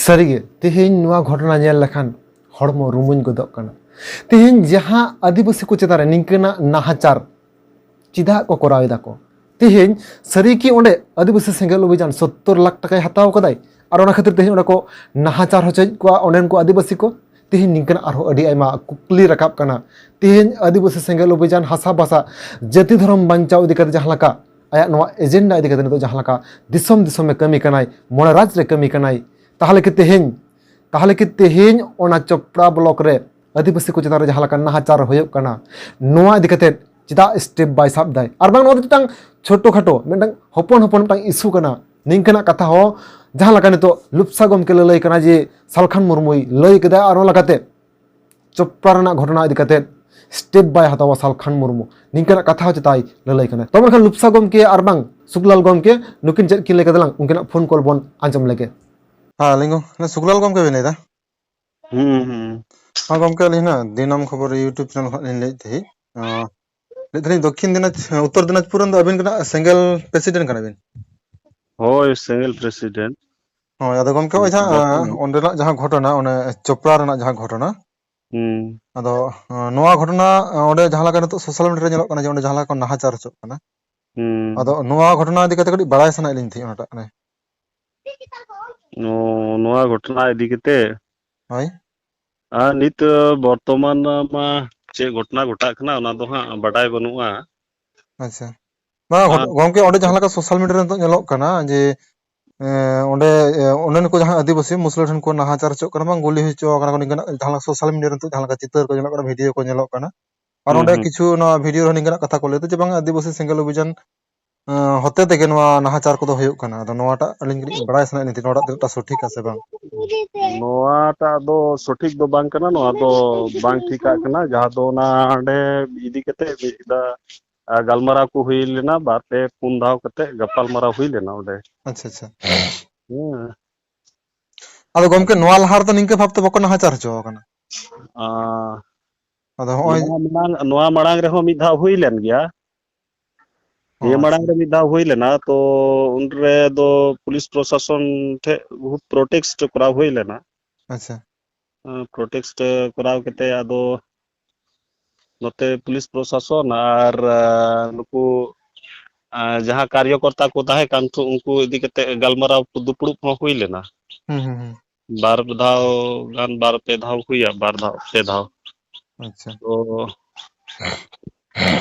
ᱥᱟᱹᱨᱤᱜᱮ, ᱛᱮᱦᱮᱧ ᱱᱚᱣᱟ ᱜᱷᱚᱴᱚᱱᱟ ᱧᱮᱞ ᱞᱮᱠᱷᱟᱱ ᱦᱚᱲᱢᱚ ᱨᱩᱢᱩᱧ ᱜᱚᱫᱚᱜ ᱠᱟᱱᱟ᱾ ᱛᱮᱦᱮᱧ ᱡᱟᱦᱟᱸ ᱟᱹᱫᱤᱵᱟᱹᱥᱤ ᱠᱚ ᱪᱮᱛᱟᱱ ᱨᱮ ᱱᱤᱝᱠᱟᱹᱱᱟᱜ ᱱᱟᱦᱟᱪᱟᱨ ᱪᱮᱫᱟᱜ ᱠᱚ ᱠᱚᱨᱟᱣ ᱮᱫᱟ ᱠᱚ? ᱛᱮᱦᱮᱧ ᱥᱟᱹᱨᱤ ᱠᱤ ᱚᱸᱰᱮ ᱟᱹᱫᱤᱵᱟᱹᱥᱤ ᱥᱮᱸᱜᱮᱞ ᱚᱵᱷᱤᱡᱟᱱ ᱥᱚᱛᱛᱚᱨ ᱞᱟᱠᱷ ᱴᱟᱠᱟᱭ ᱦᱟᱛᱟᱣ ᱠᱟᱫᱟᱭ, ᱟᱨ ᱚᱱᱟ ᱠᱷᱟᱹᱛᱤᱨ ᱛᱮᱦᱮᱧ ᱚᱸᱰᱮ ᱠᱚ ᱱᱟᱦᱟᱪᱟᱨ ᱦᱚᱪᱚᱭᱮᱫ ᱠᱚᱣᱟ ᱚᱸᱰᱮᱱ ᱠᱚ ᱟᱹᱫᱤᱵᱟᱹᱥᱤ ᱠᱚ? ᱛᱮᱦᱮᱧ ᱱᱤᱝᱠᱟᱹᱱᱟᱜ ᱟᱨᱦᱚᱸ ᱟᱹᱰᱤ ᱟᱭᱢᱟ ᱠᱩᱠᱞᱤ ᱨᱟᱠᱟᱵ ᱠᱟᱱᱟ᱾ ᱛᱮᱦᱮᱧ ᱟᱹᱫᱤᱵᱟᱹᱥᱤ ᱥᱮᱸᱜᱮᱞ ᱚᱵᱷᱤᱡᱟᱱ, ᱦᱟᱥᱟ ᱵᱷᱟᱥᱟ, ᱡᱟᱹᱛᱤ ᱫᱷᱚᱨᱚᱢ ᱵᱟᱧᱪᱟᱣ ᱤᱫᱤ ᱠᱟᱛᱮ ᱡᱟᱦᱟᱸ ᱞᱮᱠᱟ ᱟᱭᱟᱜ ᱱᱚᱣᱟ ᱮᱡᱮᱱᱰᱟ ᱤᱫᱤ ᱠᱟᱛᱮ ᱱᱤᱛᱚᱜ ᱡᱟᱦᱟᱸ ᱞᱮᱠᱟ ᱫᱤᱥᱚᱢ ᱫᱤᱥᱚᱢ ᱮ ᱠᱟᱹᱢᱤ ᱠᱟᱱᱟᱭ, ᱢᱚᱬᱮ ᱨᱟᱡᱽ ᱨᱮ ᱠᱟᱹᱢᱤ ᱠᱟᱱᱟᱭ, ᱛᱟᱦᱚᱞᱮ ᱠᱤ ᱛᱮᱦᱮᱧ, ᱛᱟᱦᱚᱞᱮ ᱠᱤ ᱛᱮᱦᱮᱧ ᱚᱱᱟ ᱪᱚᱯᱲᱟ ᱵᱞᱚᱠ ᱨᱮ ᱟᱹᱫᱤᱵᱟᱹᱥᱤ ᱠᱚ ᱪᱮᱛᱟᱱ ᱨᱮ ᱡᱟᱦᱟᱸ ᱞᱮᱠᱟ ᱱᱟᱦᱟᱪᱟᱨ ᱦᱩᱭᱩᱜ ᱠᱟᱱᱟ, ᱱᱚᱣᱟ ᱤᱫᱤ ᱠᱟᱛᱮ ᱪᱮᱫᱟᱜ ᱥᱴᱮᱯ ᱵᱟᱭ ᱥᱟᱵ ᱫᱟᱭ? ᱟᱨ ᱵᱟᱝ ᱱᱚᱣᱟ ᱫᱚ ᱢᱤᱫᱴᱟᱝ ᱪᱷᱳᱴᱳ ᱠᱷᱟᱴᱳ, ᱢᱤᱫᱴᱟᱝ ᱦᱚᱯᱚᱱ ᱦᱚᱯᱚᱱ ᱢᱤᱫᱴᱟᱝ ᱤᱥᱩ ᱠᱟᱱᱟ᱾ ᱱᱤᱝᱠᱟᱹᱱᱟᱜ ᱠᱟᱛᱷᱟ ᱦᱚᱸ ᱡᱟᱦᱟᱸ ᱞᱮᱠᱟ ᱱᱤᱛᱚᱜ ᱞᱩᱯᱥᱟ ᱜᱚᱢᱠᱮ ᱞᱟᱹᱞᱟᱹᱭ ᱠᱟᱱᱟ ᱡᱮ ᱥᱟᱞᱠᱷᱟᱱ ᱢᱩᱨᱢᱩᱭ ᱞᱟᱹᱭ ᱠᱮᱫᱟ, ᱟᱨ ᱚᱱᱟ ᱞᱮᱠᱟᱛᱮ ᱪᱚᱯᱨᱟ ᱨᱮᱱᱟᱜ ᱜᱷᱚᱴᱚᱱᱟ ᱤᱫᱤ ᱠᱟᱛᱮ ᱥᱴᱮᱯ ᱵᱟᱭ ᱦᱟᱛᱟᱣᱟ ᱥᱟᱞᱠᱷᱟᱱ ᱢᱩᱨᱢᱩ, ᱱᱤᱝᱠᱟᱹᱱᱟᱜ ᱠᱟᱛᱷᱟ ᱦᱚᱸ ᱪᱮᱛᱟᱭ ᱞᱟᱹᱞᱟᱹᱭ ᱠᱟᱱᱟ᱾ ᱛᱚᱵᱮ ᱢᱮᱱᱠᱷᱟᱱ ᱞᱩᱯᱥᱟ ᱜᱚᱢᱠᱮ ᱟᱨ ᱵᱟᱝ ᱥᱩᱠᱞᱟᱞ ᱜᱚᱢᱠᱮ ᱱᱩᱠᱤᱱ ᱪᱮᱫ ᱠᱤᱱ ᱞᱟᱹᱭ ᱠᱮᱫᱟ ᱞᱟᱝ ᱩᱱᱠᱤᱱᱟᱜ ᱯᱷᱳᱱ ᱠᱚᱞ ᱵᱚᱱ ᱟᱸᱡᱚᱢ ᱞᱮᱜᱮ᱾ ᱦᱮᱸ, ᱞᱤᱝᱜᱚ, ᱥᱩᱠᱞᱟᱞ ᱜᱚᱢᱠᱮ ᱵᱤᱱ ᱞᱟᱹᱭ ᱮᱫᱟ? ᱦᱩᱸ, ᱦᱩᱸ᱾ ᱦᱮᱸ ᱜᱚᱢᱠᱮ, ᱟᱹᱞᱤᱧ ᱦᱟᱸᱜ ᱫᱤᱱᱟᱹᱢ ᱠᱷᱚᱵᱚᱨ YouTube ᱪᱮᱱᱮᱞ ᱠᱷᱚᱱ ᱞᱤᱧ ᱞᱟᱹᱭᱮᱫ ᱛᱟᱦᱮᱸᱫ᱾ ᱚ, ᱞᱟᱹᱭᱮᱫ ᱛᱟᱦᱮᱸᱫ ᱫᱚᱠᱠᱷᱤᱱ ᱫᱤᱱᱟᱡᱽ-, ᱩᱛᱛᱚᱨ ᱫᱤᱱᱟᱡᱽᱯᱩᱨ ᱨᱮᱱ ᱫᱚ ᱟᱹᱵᱤᱱ ᱜᱮ ᱱᱟᱜ ᱥᱮᱸᱜᱮᱞ ᱯᱨᱮᱥᱤᱰᱮᱱᱴ ᱠᱟᱱᱟ ᱵᱤᱱ? ᱦᱳᱭ, ᱥᱮᱸᱜᱮᱞ ᱯᱨᱮᱥᱤᱰᱮᱱᱴ᱾ ᱦᱳᱭ, ᱟᱫᱚ ᱜᱚᱢᱠᱮ, ᱦᱳᱭ, ᱡᱟᱦᱟᱸ ᱫᱚᱠᱠᱷᱤᱱ᱾ ᱚᱸᱰᱮᱱᱟᱜ ᱡᱟᱦᱟᱸ ᱜᱷᱚᱴᱚᱱᱟ, ᱚᱱᱮ ᱪᱳᱯᱲᱟ ᱨᱮᱱᱟᱜ ᱡᱟᱦᱟᱸ ᱜᱷᱚᱴᱚᱱᱟ, ᱦᱩᱸ᱾ ᱟᱫᱚ, ᱱᱚᱣᱟ ᱜᱷᱚᱴᱚᱱᱟ, ᱚᱸᱰᱮ ᱡᱟᱦᱟᱸ ᱞᱮᱠᱟ ᱱᱤᱛᱚᱜ ᱥᱳᱥᱟᱞ ᱢᱤᱰᱤᱭᱟ ᱨᱮ ᱧᱮᱞᱚᱜ ᱠᱟᱱᱟ ᱡᱮ ᱚᱸᱰᱮ ᱡᱟᱦᱟᱸ ᱞᱮᱠᱟ ᱠᱚ ᱱᱟᱦᱟᱪᱟᱨ ᱦᱚᱪᱚᱜ ᱠᱟᱱᱟ, ᱦᱩᱸ᱾ ᱟᱫᱚ ᱱᱚᱣᱟ ᱜᱷᱚᱴᱚᱱᱟ ᱤᱫᱤ ᱠᱟᱛᱮ ᱠᱟᱹᱴᱤᱡ ᱵᱟᱲᱟᱭ ᱥᱟᱱᱟᱭᱮᱫ ᱞᱤᱧ ᱛᱟᱦᱮᱸᱫ ᱚᱱᱟᱴᱟᱜ ᱨᱮ᱾ ᱚ, ᱱᱚᱣᱟ ᱜᱷᱚᱴᱚᱱᱟ ᱤᱫᱤ ᱠᱟᱛᱮ? ᱦᱳᱭ᱾ ᱟᱨ ᱱᱤᱛ, ᱵᱚᱨᱛᱚᱢᱟᱱ ᱢᱟ ᱪᱮᱫ ᱜᱷᱚᱴᱚᱱᱟ ᱜᱷᱚᱴᱟᱜ ᱠᱟᱱᱟ, ᱚᱱᱟ ᱫᱚ ᱦᱟᱸᱜ ᱵᱟᱰᱟᱭ ᱵᱟᱹᱱᱩᱜᱼᱟ᱾ ᱟᱪᱪᱷᱟ᱾ ᱵᱟᱝ, ᱟᱨ ᱜᱷᱚᱴ-, ᱜᱚᱢᱠᱮ, ᱚᱸᱰᱮ ᱡᱟᱦᱟᱸ ᱞᱮᱠᱟ ᱥᱳᱥᱟᱞ ᱢᱤᱰᱤᱭᱟ ᱨᱮ ᱱᱤᱛᱚᱜ ᱧᱮᱞᱚᱜ ᱠᱟᱱᱟ ᱡᱮ, ᱮᱸ, ᱚᱸᱰᱮ, ᱮᱸ, ᱚᱸᱰᱮᱱ ᱠᱚ ᱡᱟᱦᱟᱸ ᱟᱹᱫᱤᱵᱟᱹᱥᱤ ᱢᱩᱥᱞᱟᱹ ᱴᱷᱮᱱ ᱠᱚ ᱱᱟᱦᱟᱪᱟᱨ ᱦᱚᱪᱚᱜ ᱠᱟᱱᱟ, ᱵᱟᱝ ᱜᱩᱞᱤ ᱦᱚᱪᱚ ᱟᱠᱟᱱᱟ ᱠᱚ, ᱱᱤᱝᱠᱟᱹᱱᱟᱜ ᱡᱟᱦᱟᱸ ᱞᱮᱠᱟ ᱥᱳᱥᱟᱞ ᱢᱤᱰᱤᱭᱟ ᱨᱮ ᱱᱤᱛᱚᱜ ᱡᱟᱦᱟᱸ ᱞᱮᱠᱟ ᱪᱤᱛᱟᱹᱨ ᱠᱚ ᱧᱮᱞᱚᱜ ᱠᱟᱱᱟ, ᱵᱷᱤᱰᱤᱭᱳ ᱠᱚ ᱧᱮᱞᱚᱜ ᱠᱟᱱᱟ᱾ ᱟᱨ ᱦᱩᱸ, ᱚᱸᱰᱮ ᱦᱩᱸ᱾ ᱠᱤᱪᱷᱩ ᱱᱚᱣᱟ ᱵᱷᱤᱰᱤᱭᱳ ᱨᱮᱦᱚᱸ ᱱᱤᱝᱠᱟᱹᱱᱟᱜ ᱠᱟᱛᱷᱟ ᱠᱚ ᱞᱟᱹᱭ ᱮᱫᱟ ᱡᱮ, ᱵᱟᱝ, ᱟᱹᱫᱤᱵᱟᱹᱥᱤ ᱥᱮᱸᱜᱮᱞ ᱚᱵᱷᱤᱡᱟᱱ, ᱮᱸ, ᱦᱚᱛᱮ ᱛᱮᱜᱮ ᱱᱚᱣᱟ ᱱᱟᱦᱟᱪᱟᱨ ᱠᱚᱫᱚ ᱦᱩᱭᱩᱜ ᱠᱟᱱᱟ᱾ ᱟᱫᱚ ᱱᱚᱣᱟᱴᱟᱜ ᱟᱹᱞᱤᱧ ᱠᱟᱹᱴᱤᱡ ᱵᱟᱲᱟᱭ ᱥᱟᱱᱟᱭᱮᱫ ᱞᱤᱧ ᱛᱟᱦᱮᱸᱫ, ᱱᱚᱣᱟᱴᱟᱜ ᱛᱤᱱᱟᱹᱜ ᱴᱟ ᱥᱚᱴᱷᱤᱠᱟ ᱥᱮ ᱵᱟᱝ? ᱱᱚᱣᱟᱴᱟᱜ ᱫᱚ ᱥᱚᱴᱷᱤᱠ ᱫᱚ ᱵᱟᱝ ᱠᱟᱱᱟ, ᱱᱚᱣᱟ ᱫᱚ ᱵᱟᱝ ᱴᱷᱤᱠᱟᱜ ᱠᱟᱱᱟ᱾ ᱡᱟᱦᱟᱸ ᱫᱚ ᱚᱱᱟ ᱦᱟᱸᱰᱮ ᱤᱫᱤ ᱠᱟᱛᱮ ᱢᱤᱫ ᱫᱷᱟᱣ, ᱟᱨ ᱜᱟᱞᱢᱟᱨᱟᱣ ᱠᱚ ᱦᱩᱭ ᱞᱮᱱᱟ, ᱵᱟᱨ ᱯᱮ ᱯᱩᱱ ᱫᱷᱟᱣ ᱠᱟᱛᱮ ᱜᱟᱯᱟᱞ ᱢᱟᱨᱟᱣ ᱦᱩᱭ ᱞᱮᱱᱟ ᱚᱸᱰᱮ᱾ ᱟᱪᱪᱷᱟ, ᱟᱪᱪᱷᱟ᱾ ᱦᱮᱸ᱾ ᱟᱫᱚ ᱜᱚᱢᱠᱮ, ᱱᱚᱣᱟ ᱞᱟᱦᱟ ᱨᱮᱫᱚ ᱱᱤᱝᱠᱟᱹ ᱵᱷᱟᱵ ᱛᱮ ᱵᱟᱠᱚ ᱱᱟᱦᱟᱪᱟᱨ ᱦᱚᱪᱚ ᱟᱠᱟᱱᱟ᱾ ᱟᱸ, ᱟᱫᱚ ᱦᱚᱸᱜᱼᱚᱭ ᱱᱚᱣᱟ ᱢᱟᱲᱟᱝ, ᱱᱚᱣᱟ ᱢᱟᱲᱟᱝ ᱨᱮᱦᱚᱸ ᱢᱤᱫ ᱫᱷᱟᱣ ᱦᱩᱭ ᱞᱮᱱ ᱜᱮᱭᱟ᱾ ᱱᱤᱭᱟᱹ ᱢᱟᱲᱟᱝ ᱨᱮ ᱢᱤᱫ ᱫᱷᱟᱣ ᱦᱩᱭ ᱞᱮᱱᱟ, ᱛᱚ ᱩᱱᱨᱮ ᱫᱚ ᱯᱩᱞᱤᱥ ᱯᱨᱚᱥᱟᱥᱚᱱ ᱴᱷᱮᱱ ᱵᱚᱦᱩᱛ ᱯᱨᱚᱴᱮᱥᱴ ᱠᱚᱨᱟᱣ ᱦᱩᱭ ᱞᱮᱱᱟ᱾ ᱟᱪᱪᱷᱟ᱾ ᱯᱨᱚᱴᱮᱥᱴ ᱠᱚᱨᱟᱣ ᱠᱟᱛᱮ ᱟᱫᱚ ᱱᱚᱛᱮ ᱯᱩᱞᱤᱥ ᱯᱨᱚᱥᱟᱥᱚᱱ ᱟᱨ, ᱟᱸ, ᱱᱩᱠᱩ, ᱟᱸ, ᱡᱟᱦᱟᱸ ᱠᱟᱨᱭᱚᱠᱚᱨᱛᱟ ᱠᱚ ᱛᱟᱦᱮᱸ ᱠᱟᱱ ᱛᱚ ᱩᱱᱠᱩ ᱤᱫᱤ ᱠᱟᱛᱮ ᱜᱟᱞᱢᱟᱨᱟᱣ ᱫᱩᱯᱲᱩᱵ ᱦᱚᱸ ᱦᱩᱭ ᱞᱮᱱᱟ᱾ ᱦᱩᱸ, ᱦᱩᱸ, ᱦᱩᱸ᱾ ᱵᱟᱨ ᱫᱷᱟᱣ ᱜᱟᱱ, ᱵᱟᱨ ᱯᱮ ᱫᱷᱟᱣ ᱦᱩᱭᱟ, ᱵᱟᱨ ᱫᱷᱟᱣ, ᱯᱮ ᱫᱷᱟᱣ᱾ ᱟᱪᱪᱷᱟ᱾ ᱛᱚ,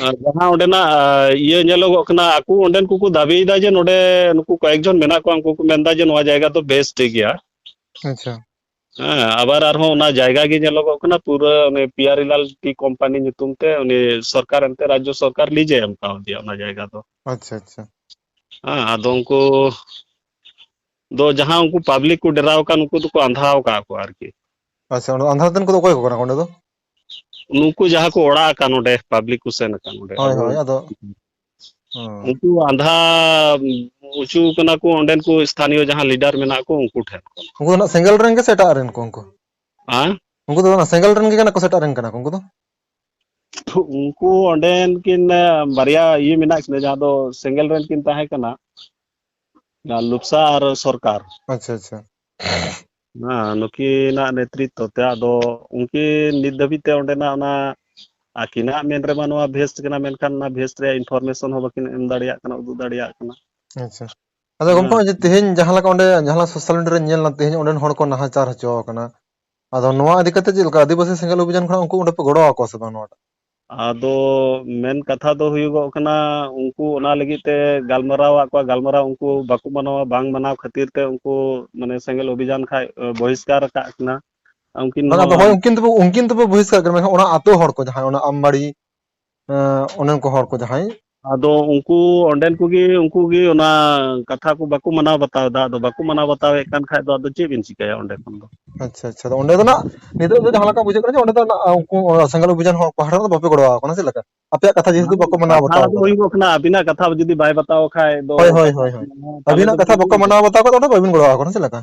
ᱟᱨ ᱡᱟᱦᱟᱸ ᱚᱸᱰᱮᱱᱟᱜ, ᱟᱸ, ᱤᱭᱟᱹ ᱧᱮᱞᱚᱜᱚᱜ ᱠᱟᱱᱟ, ᱟᱠᱚ ᱚᱸᱰᱮᱱ ᱠᱚᱠᱚ ᱫᱟᱹᱵᱤᱭᱮᱫᱟ ᱡᱮ ᱱᱚᱰᱮ ᱱᱩᱠᱩ ᱠᱚᱭᱮᱠ ᱡᱚᱱ ᱢᱮᱱᱟᱜ ᱠᱚᱣᱟ, ᱩᱱᱠᱩ ᱠᱚ ᱢᱮᱱᱫᱟ ᱡᱮ ᱱᱚᱣᱟ ᱡᱟᱭᱜᱟ ᱫᱚ ᱵᱮᱥ ᱴᱷᱤᱠ ᱜᱮᱭᱟ᱾ ᱟᱪᱪᱷᱟ᱾ ᱦᱮᱸ, ᱟᱵᱟᱨ ᱟᱨᱦᱚᱸ ᱚᱱᱟ ᱡᱟᱭᱜᱟ ᱜᱮ ᱧᱮᱞᱚᱜᱚᱜ ᱠᱟᱱᱟ, ᱯᱩᱨᱟᱹ ᱩᱱᱤ ᱯᱤᱭᱟᱨᱤᱞᱟᱞ ᱴᱤ ᱠᱳᱢᱯᱟᱱᱤ ᱧᱩᱛᱩᱢ ᱛᱮ ᱩᱱᱤ ᱥᱚᱨᱠᱟᱨ ᱮᱱᱛᱮ ᱨᱟᱡᱽᱡᱚ ᱥᱚᱨᱠᱟᱨ ᱞᱤᱡᱮ ᱮᱢ ᱠᱟᱣᱫᱮᱭᱟ ᱚᱱᱟ ᱡᱟᱭᱜᱟ ᱫᱚ᱾ ᱟᱪᱪᱷᱟ, ᱟᱪᱪᱷᱟ᱾ ᱦᱮᱸ, ᱟᱫᱚ ᱩᱱᱠᱩ ᱫᱚ ᱡᱟᱦᱟᱸ ᱩᱱᱠᱩ ᱯᱟᱵᱽᱞᱤᱠ ᱠᱚ ᱰᱮᱨᱟᱣ ᱟᱠᱟᱱ, ᱩᱱᱠᱩ ᱫᱚᱠᱚ ᱟᱸᱫᱷᱟᱣ ᱟᱠᱟᱫ ᱠᱚᱣᱟ ᱟᱨᱠᱤ᱾ ᱟᱪᱪᱷᱟ, ᱚᱸᱰᱮ ᱟᱸᱫᱷᱟ ᱫᱚ ᱩᱱᱠᱩ ᱫᱚ ᱚᱠᱚᱭ ᱠᱚ ᱠᱟᱱᱟ ᱠᱚ ᱚᱸᱰᱮ ᱫᱚ? ᱱᱩᱠᱩ ᱡᱟᱦᱟᱸ ᱠᱚ ᱚᱲᱟᱜ ᱟᱠᱟᱱ ᱚᱸᱰᱮ, ᱯᱟᱵᱽᱞᱤᱠ ᱠᱚ ᱥᱮᱱ ᱟᱠᱟᱱ ᱚᱸᱰᱮ᱾ ᱦᱳᱭ, ᱟᱫᱚ ᱦᱳᱭ, ᱟᱫᱚ ᱦᱮᱸ᱾ ᱩᱱᱠᱩ ᱟᱸᱫᱷᱟ ᱚᱪᱚ ᱠᱟᱱᱟ ᱠᱚ ᱚᱸᱰᱮᱱ ᱠᱚ ᱥᱛᱷᱟᱱᱤᱭᱚ ᱡᱟᱦᱟᱸ ᱞᱤᱰᱟᱨ ᱢᱮᱱᱟᱜ ᱠᱚ ᱩᱱᱠᱩ ᱴᱷᱮᱱ ᱠᱷᱚᱱ᱾ ᱩᱱᱠᱩ ᱫᱚ ᱱᱟᱜ ᱥᱮᱸᱜᱮᱞ ᱨᱮᱱ ᱜᱮ ᱥᱮ ᱮᱴᱟᱜ ᱨᱮᱱ ᱠᱚ ᱩᱱᱠᱩ? ᱦᱮᱸ? ᱩᱱᱠᱩ ᱫᱚ ᱚᱱᱟ ᱥᱮᱸᱜᱮᱞ ᱨᱮᱱ ᱜᱮ ᱠᱟᱱᱟ ᱠᱚ ᱥᱮ ᱮᱴᱟᱜ ᱨᱮᱱ ᱠᱟᱱᱟ ᱠᱚ ᱩᱱᱠᱩ ᱫᱚ? ᱩᱱᱠᱩ ᱚᱸᱰᱮᱱ ᱠᱤᱱ, ᱮ, ᱵᱟᱨᱭᱟ ᱤᱭᱟᱹ ᱢᱮᱱᱟᱜ ᱠᱤᱱᱟ, ᱡᱟᱦᱟᱸ ᱫᱚ ᱥᱮᱸᱜᱮᱞ ᱨᱮᱱ ᱠᱤᱱ ᱛᱟᱦᱮᱸ ᱠᱟᱱᱟ, ᱚᱱᱟ ᱞᱩᱯᱥᱟ ᱟᱨ ᱥᱚᱨᱠᱟᱨ᱾ ᱟᱪᱪᱷᱟ, ᱟᱪᱪᱷᱟ᱾ ᱦᱮᱸ, ᱱᱩᱠᱤᱱᱟᱜ ᱱᱮᱛᱨᱤᱛᱵ ᱛᱮ᱾ ᱟᱫᱚ ᱩᱱᱠᱤᱱ ᱱᱤᱛ ᱫᱷᱟᱹᱵᱤᱡ ᱛᱮ ᱚᱸᱰᱮᱱᱟᱜ ᱚᱱᱟ ᱟᱹᱠᱤᱱᱟᱜ ᱢᱮᱱ ᱨᱮᱢᱟ ᱱᱚᱣᱟ ᱵᱷᱮᱥᱴ ᱠᱟᱱᱟ, ᱢᱮᱱᱠᱷᱟᱱ ᱚᱱᱟ ᱵᱷᱮᱥᱴ ᱨᱮᱭᱟᱜ ᱤᱱᱯᱷᱚᱨᱢᱮᱥᱚᱱ ᱦᱚᱸ ᱵᱟᱹᱠᱤᱱ ᱮᱢ ᱫᱟᱲᱮᱭᱟᱜ ᱠᱟᱱᱟ, ᱩᱫᱩᱜ ᱫᱟᱲᱮᱭᱟᱜ ᱠᱟᱱᱟ᱾ ᱟᱪᱪᱷᱟ᱾ ᱟᱫᱚ ᱜᱚᱢᱠᱮ, ᱦᱮᱸ᱾ ᱱᱚᱜᱼᱚᱭ ᱡᱮ ᱛᱮᱦᱮᱧ ᱡᱟᱦᱟᱸ ᱞᱮᱠᱟ ᱚᱸᱰᱮ, ᱡᱟᱦᱟᱸ ᱞᱮᱠᱟ ᱥᱳᱥᱟᱞ ᱢᱤᱰᱤᱭᱟ ᱨᱮ ᱧᱮᱞ ᱮᱱᱟ, ᱛᱮᱦᱮᱧ ᱚᱸᱰᱮᱱ ᱦᱚᱲ ᱠᱚ ᱱᱟᱦᱟᱪᱟᱨ ᱦᱚᱪᱚ ᱟᱠᱟᱱᱟ, ᱟᱫᱚ ᱱᱚᱣᱟ ᱤᱫᱤ ᱠᱟᱛᱮ ᱪᱮᱫ ᱞᱮᱠᱟ ᱟᱹᱫᱤᱵᱟᱹᱥᱤ ᱥᱮᱸᱜᱮᱞ ᱚᱵᱷᱤᱡᱟᱱ ᱠᱷᱚᱱᱟᱜ ᱩᱱᱠᱩ ᱚᱸᱰᱮ ᱯᱮ ᱜᱚᱲᱚ ᱟᱠᱚᱣᱟ ᱥᱮ ᱵᱟᱝ ᱱᱚᱣᱟᱴᱟᱜ? ᱟᱫᱚ ᱢᱮᱱ ᱠᱟᱛᱷᱟ ᱫᱚ ᱦᱩᱭᱩᱜᱚᱜ ᱠᱟᱱᱟ, ᱩᱱᱠᱩ ᱚᱱᱟ ᱞᱟᱹᱜᱤᱫ ᱛᱮ ᱜᱟᱞᱢᱟᱨᱟᱣ ᱟᱫ ᱠᱚᱣᱟ, ᱜᱟᱞᱢᱟᱨᱟᱣ ᱩᱱᱠᱩ ᱵᱟᱠᱚ ᱢᱟᱱᱟᱣᱟ, ᱵᱟᱝ ᱢᱟᱱᱟᱣ ᱠᱷᱟᱹᱛᱤᱨ ᱛᱮ ᱩᱱᱠᱩ ᱢᱟᱱᱮ ᱥᱮᱸᱜᱮᱞ ᱚᱵᱷᱤᱡᱟᱱ ᱠᱷᱟᱡ, ᱮ, ᱵᱚᱦᱤᱥᱠᱟᱨ ᱟᱠᱟᱫ ᱠᱤᱱᱟ᱾ ᱩᱱᱠᱤᱱ ᱵᱟᱝ, ᱟᱫᱚ ᱦᱚᱸ ᱦᱳᱭ, ᱩᱱᱠᱤᱱ ᱫᱚ, ᱩᱱᱠᱤᱱ ᱫᱚᱯᱮ ᱵᱚᱦᱤᱥᱠᱟᱨ ᱠᱟᱱᱟ, ᱢᱮᱱᱠᱷᱟᱱ ᱚᱱᱟ ᱟᱛᱳ ᱦᱚᱲ ᱠᱚ ᱡᱟᱦᱟᱸᱭ, ᱚᱱᱟ ᱟᱢᱵᱟᱲᱤ, ᱮᱸ, ᱚᱱᱮ ᱩᱱᱠᱩ ᱦᱚᱲ ᱠᱚ ᱡᱟᱦᱟᱸᱭ᱾ ᱟᱫᱚ ᱩᱱᱠᱩ ᱚᱸᱰᱮᱱ ᱠᱚᱜᱮ, ᱩᱱᱠᱩ ᱜᱮ ᱚᱱᱟ ᱠᱟᱛᱷᱟ ᱠᱚ ᱵᱟᱠᱚ ᱢᱟᱱᱟᱣ ᱵᱟᱛᱟᱣ ᱮᱫᱟ᱾ ᱟᱫᱚ ᱵᱟᱠᱚ ᱢᱟᱱᱟᱣ ᱵᱟᱛᱟᱣᱮᱫ ᱠᱟᱱ ᱠᱷᱟᱡ ᱫᱚ ᱟᱫᱚ ᱪᱮᱫ ᱵᱤᱱ ᱪᱤᱠᱟᱹᱭᱟ ᱚᱸᱰᱮ ᱠᱷᱚᱱ ᱫᱚ? ᱟᱪᱪᱷᱟ, ᱟᱪᱪᱷᱟ᱾ ᱟᱫᱚ ᱚᱸᱰᱮ ᱫᱚ ᱱᱟᱜ ᱱᱤᱛᱚᱜ ᱫᱚ ᱡᱟᱦᱟᱸ ᱞᱮᱠᱟ ᱵᱩᱡᱷᱟᱹᱜ ᱠᱟᱱᱟ ᱡᱮ ᱚᱸᱰᱮ ᱫᱚ ᱱᱟᱜ ᱩᱱᱠᱩ ᱥᱮᱸᱜᱮᱞ ᱚᱵᱷᱤᱡᱟᱱ ᱦᱚᱲ ᱯᱟᱦᱴᱟ ᱨᱮᱫᱚ ᱵᱟᱯᱮ ᱜᱚᱲᱚ ᱟᱠᱚ ᱠᱟᱱᱟ, ᱪᱮᱫ ᱞᱮᱠᱟ? ᱟᱯᱮᱭᱟᱜ ᱠᱟᱛᱷᱟ ᱡᱮᱦᱮᱛᱩ ᱵᱟᱠᱚ ᱢᱟᱱᱟᱣ ᱠᱟᱛᱷᱟ ᱵᱟᱛᱟᱣ ᱫᱚ ᱠᱟᱫᱟ᱾ ᱦᱩᱭᱩᱜᱚᱜ ᱠᱟᱱᱟ, ᱟᱹᱵᱤᱱᱟᱜ ᱠᱟᱛᱷᱟ ᱡᱩᱫᱤ ᱵᱟᱭ ᱵᱟᱛᱟᱣ ᱠᱷᱟᱡ ᱫᱚ ᱦᱳᱭ, ᱦᱳᱭ, ᱦᱳᱭ, ᱦᱳᱭ᱾ ᱛᱟᱦᱞᱮ ᱟᱹᱵᱤᱱᱟᱜ ᱫᱚ ᱠᱟᱛᱷᱟ ᱵᱟᱠᱚ ᱢᱟᱱᱟᱣ ᱵᱟᱛᱟᱣ ᱠᱟᱫᱟ, ᱚᱸᱰᱮ ᱵᱟᱹᱵᱤᱱ ᱜᱚᱲᱚ ᱟᱠᱚ ᱠᱟᱱᱟ, ᱪᱮᱫ ᱞᱮᱠᱟ?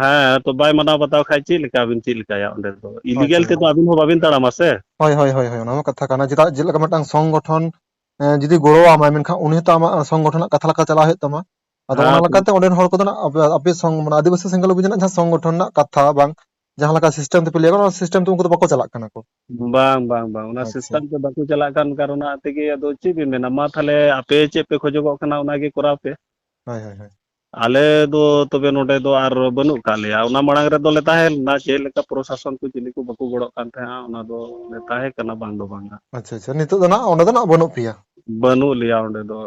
ᱦᱮᱸ, ᱛᱚ ᱵᱟᱭ ᱢᱟᱱᱟᱣ ᱵᱟᱛᱟᱣ ᱠᱷᱟᱡ ᱪᱮᱫ ᱞᱮᱠᱟ ᱵᱤᱱ ᱪᱮᱫ ᱞᱮᱠᱟᱭᱟ ᱚᱸᱰᱮ ᱫᱚ? ᱟᱪᱪᱷᱟ, ᱤᱞᱤᱜᱮᱞ ᱛᱮᱫᱚ ᱟᱪᱪᱷᱟ᱾ ᱟᱹᱵᱤᱱ ᱦᱚᱸ ᱵᱟᱵᱤᱱ ᱛᱟᱲᱟᱢᱟ ᱥᱮ? ᱦᱳᱭ, ᱦᱳᱭ, ᱦᱳᱭ, ᱦᱳᱭ, ᱚᱱᱟ ᱢᱟ ᱠᱟᱛᱷᱟ ᱠᱟᱱᱟ᱾ ᱪᱮᱫᱟᱜ ᱡᱮᱞᱮᱠᱟ ᱢᱤᱫᱴᱟᱝ ᱥᱚᱝᱜᱚᱴᱷᱚᱱ ᱮᱸ, ᱡᱩᱫᱤ ᱜᱚᱲᱚ ᱟᱢᱟᱭ, ᱢᱮᱱᱠᱷᱟᱱ ᱩᱱᱤ ᱦᱚᱸᱛᱚ ᱟᱢᱟᱜ ᱥᱚᱝᱜᱚᱴᱷᱚᱱ ᱨᱮᱱᱟᱜ ᱠᱟᱛᱷᱟ ᱞᱮᱠᱟ ᱪᱟᱞᱟᱣ ᱦᱩᱭᱩᱜ ᱛᱟᱢᱟ᱾ ᱟᱫᱚ ᱚᱱᱟ ᱦᱮᱸ᱾ ᱞᱮᱠᱟᱛᱮ ᱚᱸᱰᱮᱱ ᱦᱚᱲ ᱠᱚᱫᱚ ᱱᱟᱜ ᱟᱯᱮ, ᱟᱯᱮ ᱥᱚᱝ-, ᱢᱟᱱᱮ ᱟᱹᱫᱤᱵᱟᱹᱥᱤ ᱥᱮᱸᱜᱮᱞ ᱚᱵᱷᱤᱡᱟᱱ ᱨᱮᱱᱟᱜ ᱡᱟᱦᱟᱸ ᱥᱚᱝᱜᱚᱴᱷᱚᱱ ᱨᱮᱱᱟᱜ ᱠᱟᱛᱷᱟ, ᱵᱟᱝ ᱡᱟᱦᱟᱸ ᱞᱮᱠᱟ system ᱛᱮᱯᱮ ᱞᱟᱹᱭᱟ, ᱚᱱᱟ system ᱛᱮ ᱩᱱᱠᱩ ᱫᱚ ᱵᱟᱠᱚ ᱪᱟᱞᱟᱜ ᱠᱟᱱᱟ ᱠᱚ᱾ ᱵᱟᱝ, ᱵᱟᱝ, ᱵᱟᱝ, ᱚᱱᱟ ᱟᱪᱪᱷᱟ᱾ system ᱛᱮ ᱵᱟᱠᱚ ᱪᱟᱞᱟᱜ ᱠᱟᱱ ᱠᱟᱨᱚᱱ ᱛᱮᱜᱮ ᱟᱫᱚ ᱪᱮᱫ ᱵᱤᱱ ᱢᱮᱱᱟ, ᱢᱟ ᱛᱟᱦᱞᱮ ᱟᱯᱮ ᱪᱮᱫ ᱯᱮ ᱠᱷᱚᱡᱚᱜᱚᱜ ᱠᱟᱱᱟ ᱚᱱᱟᱜᱮ ᱠᱚᱨᱟᱣ ᱯᱮ᱾ ᱦᱳᱭ, ᱦᱳᱭ, ᱦᱳᱭ᱾ ᱟᱞᱮ ᱫᱚ ᱛᱚᱵᱮ ᱱᱚᱰᱮ ᱫᱚ ᱟᱨ ᱵᱟᱹᱱᱩᱜ ᱠᱟᱜ ᱞᱮᱭᱟ᱾ ᱚᱱᱟ ᱢᱟᱲᱟᱝ ᱨᱮᱫᱚ ᱞᱮ ᱛᱟᱦᱮᱸ ᱞᱮᱱᱟ, ᱪᱮᱫ ᱞᱮᱠᱟ ᱯᱨᱚᱥᱟᱥᱚᱱ ᱠᱚ ᱪᱤᱞᱤ ᱠᱚ ᱵᱟᱠᱚ ᱜᱚᱲᱚᱜ ᱠᱟᱱ ᱛᱟᱦᱮᱸᱜᱼᱟ, ᱚᱱᱟ ᱫᱚ ᱞᱮ ᱛᱟᱦᱮᱸ ᱠᱟᱱᱟ, ᱵᱟᱝ ᱫᱚ ᱵᱟᱝᱟ᱾ ᱟᱪᱪᱷᱟ, ᱟᱪᱪᱷᱟ, ᱱᱤᱛᱚᱜ ᱫᱚ ᱱᱟᱜ ᱚᱸᱰᱮ ᱫᱚ ᱱᱟᱜ ᱵᱟᱹᱱᱩᱜ ᱯᱮᱭᱟ? ᱵᱟᱹᱱᱩᱜ ᱞᱮᱭᱟ ᱚᱸᱰᱮ ᱫᱚ᱾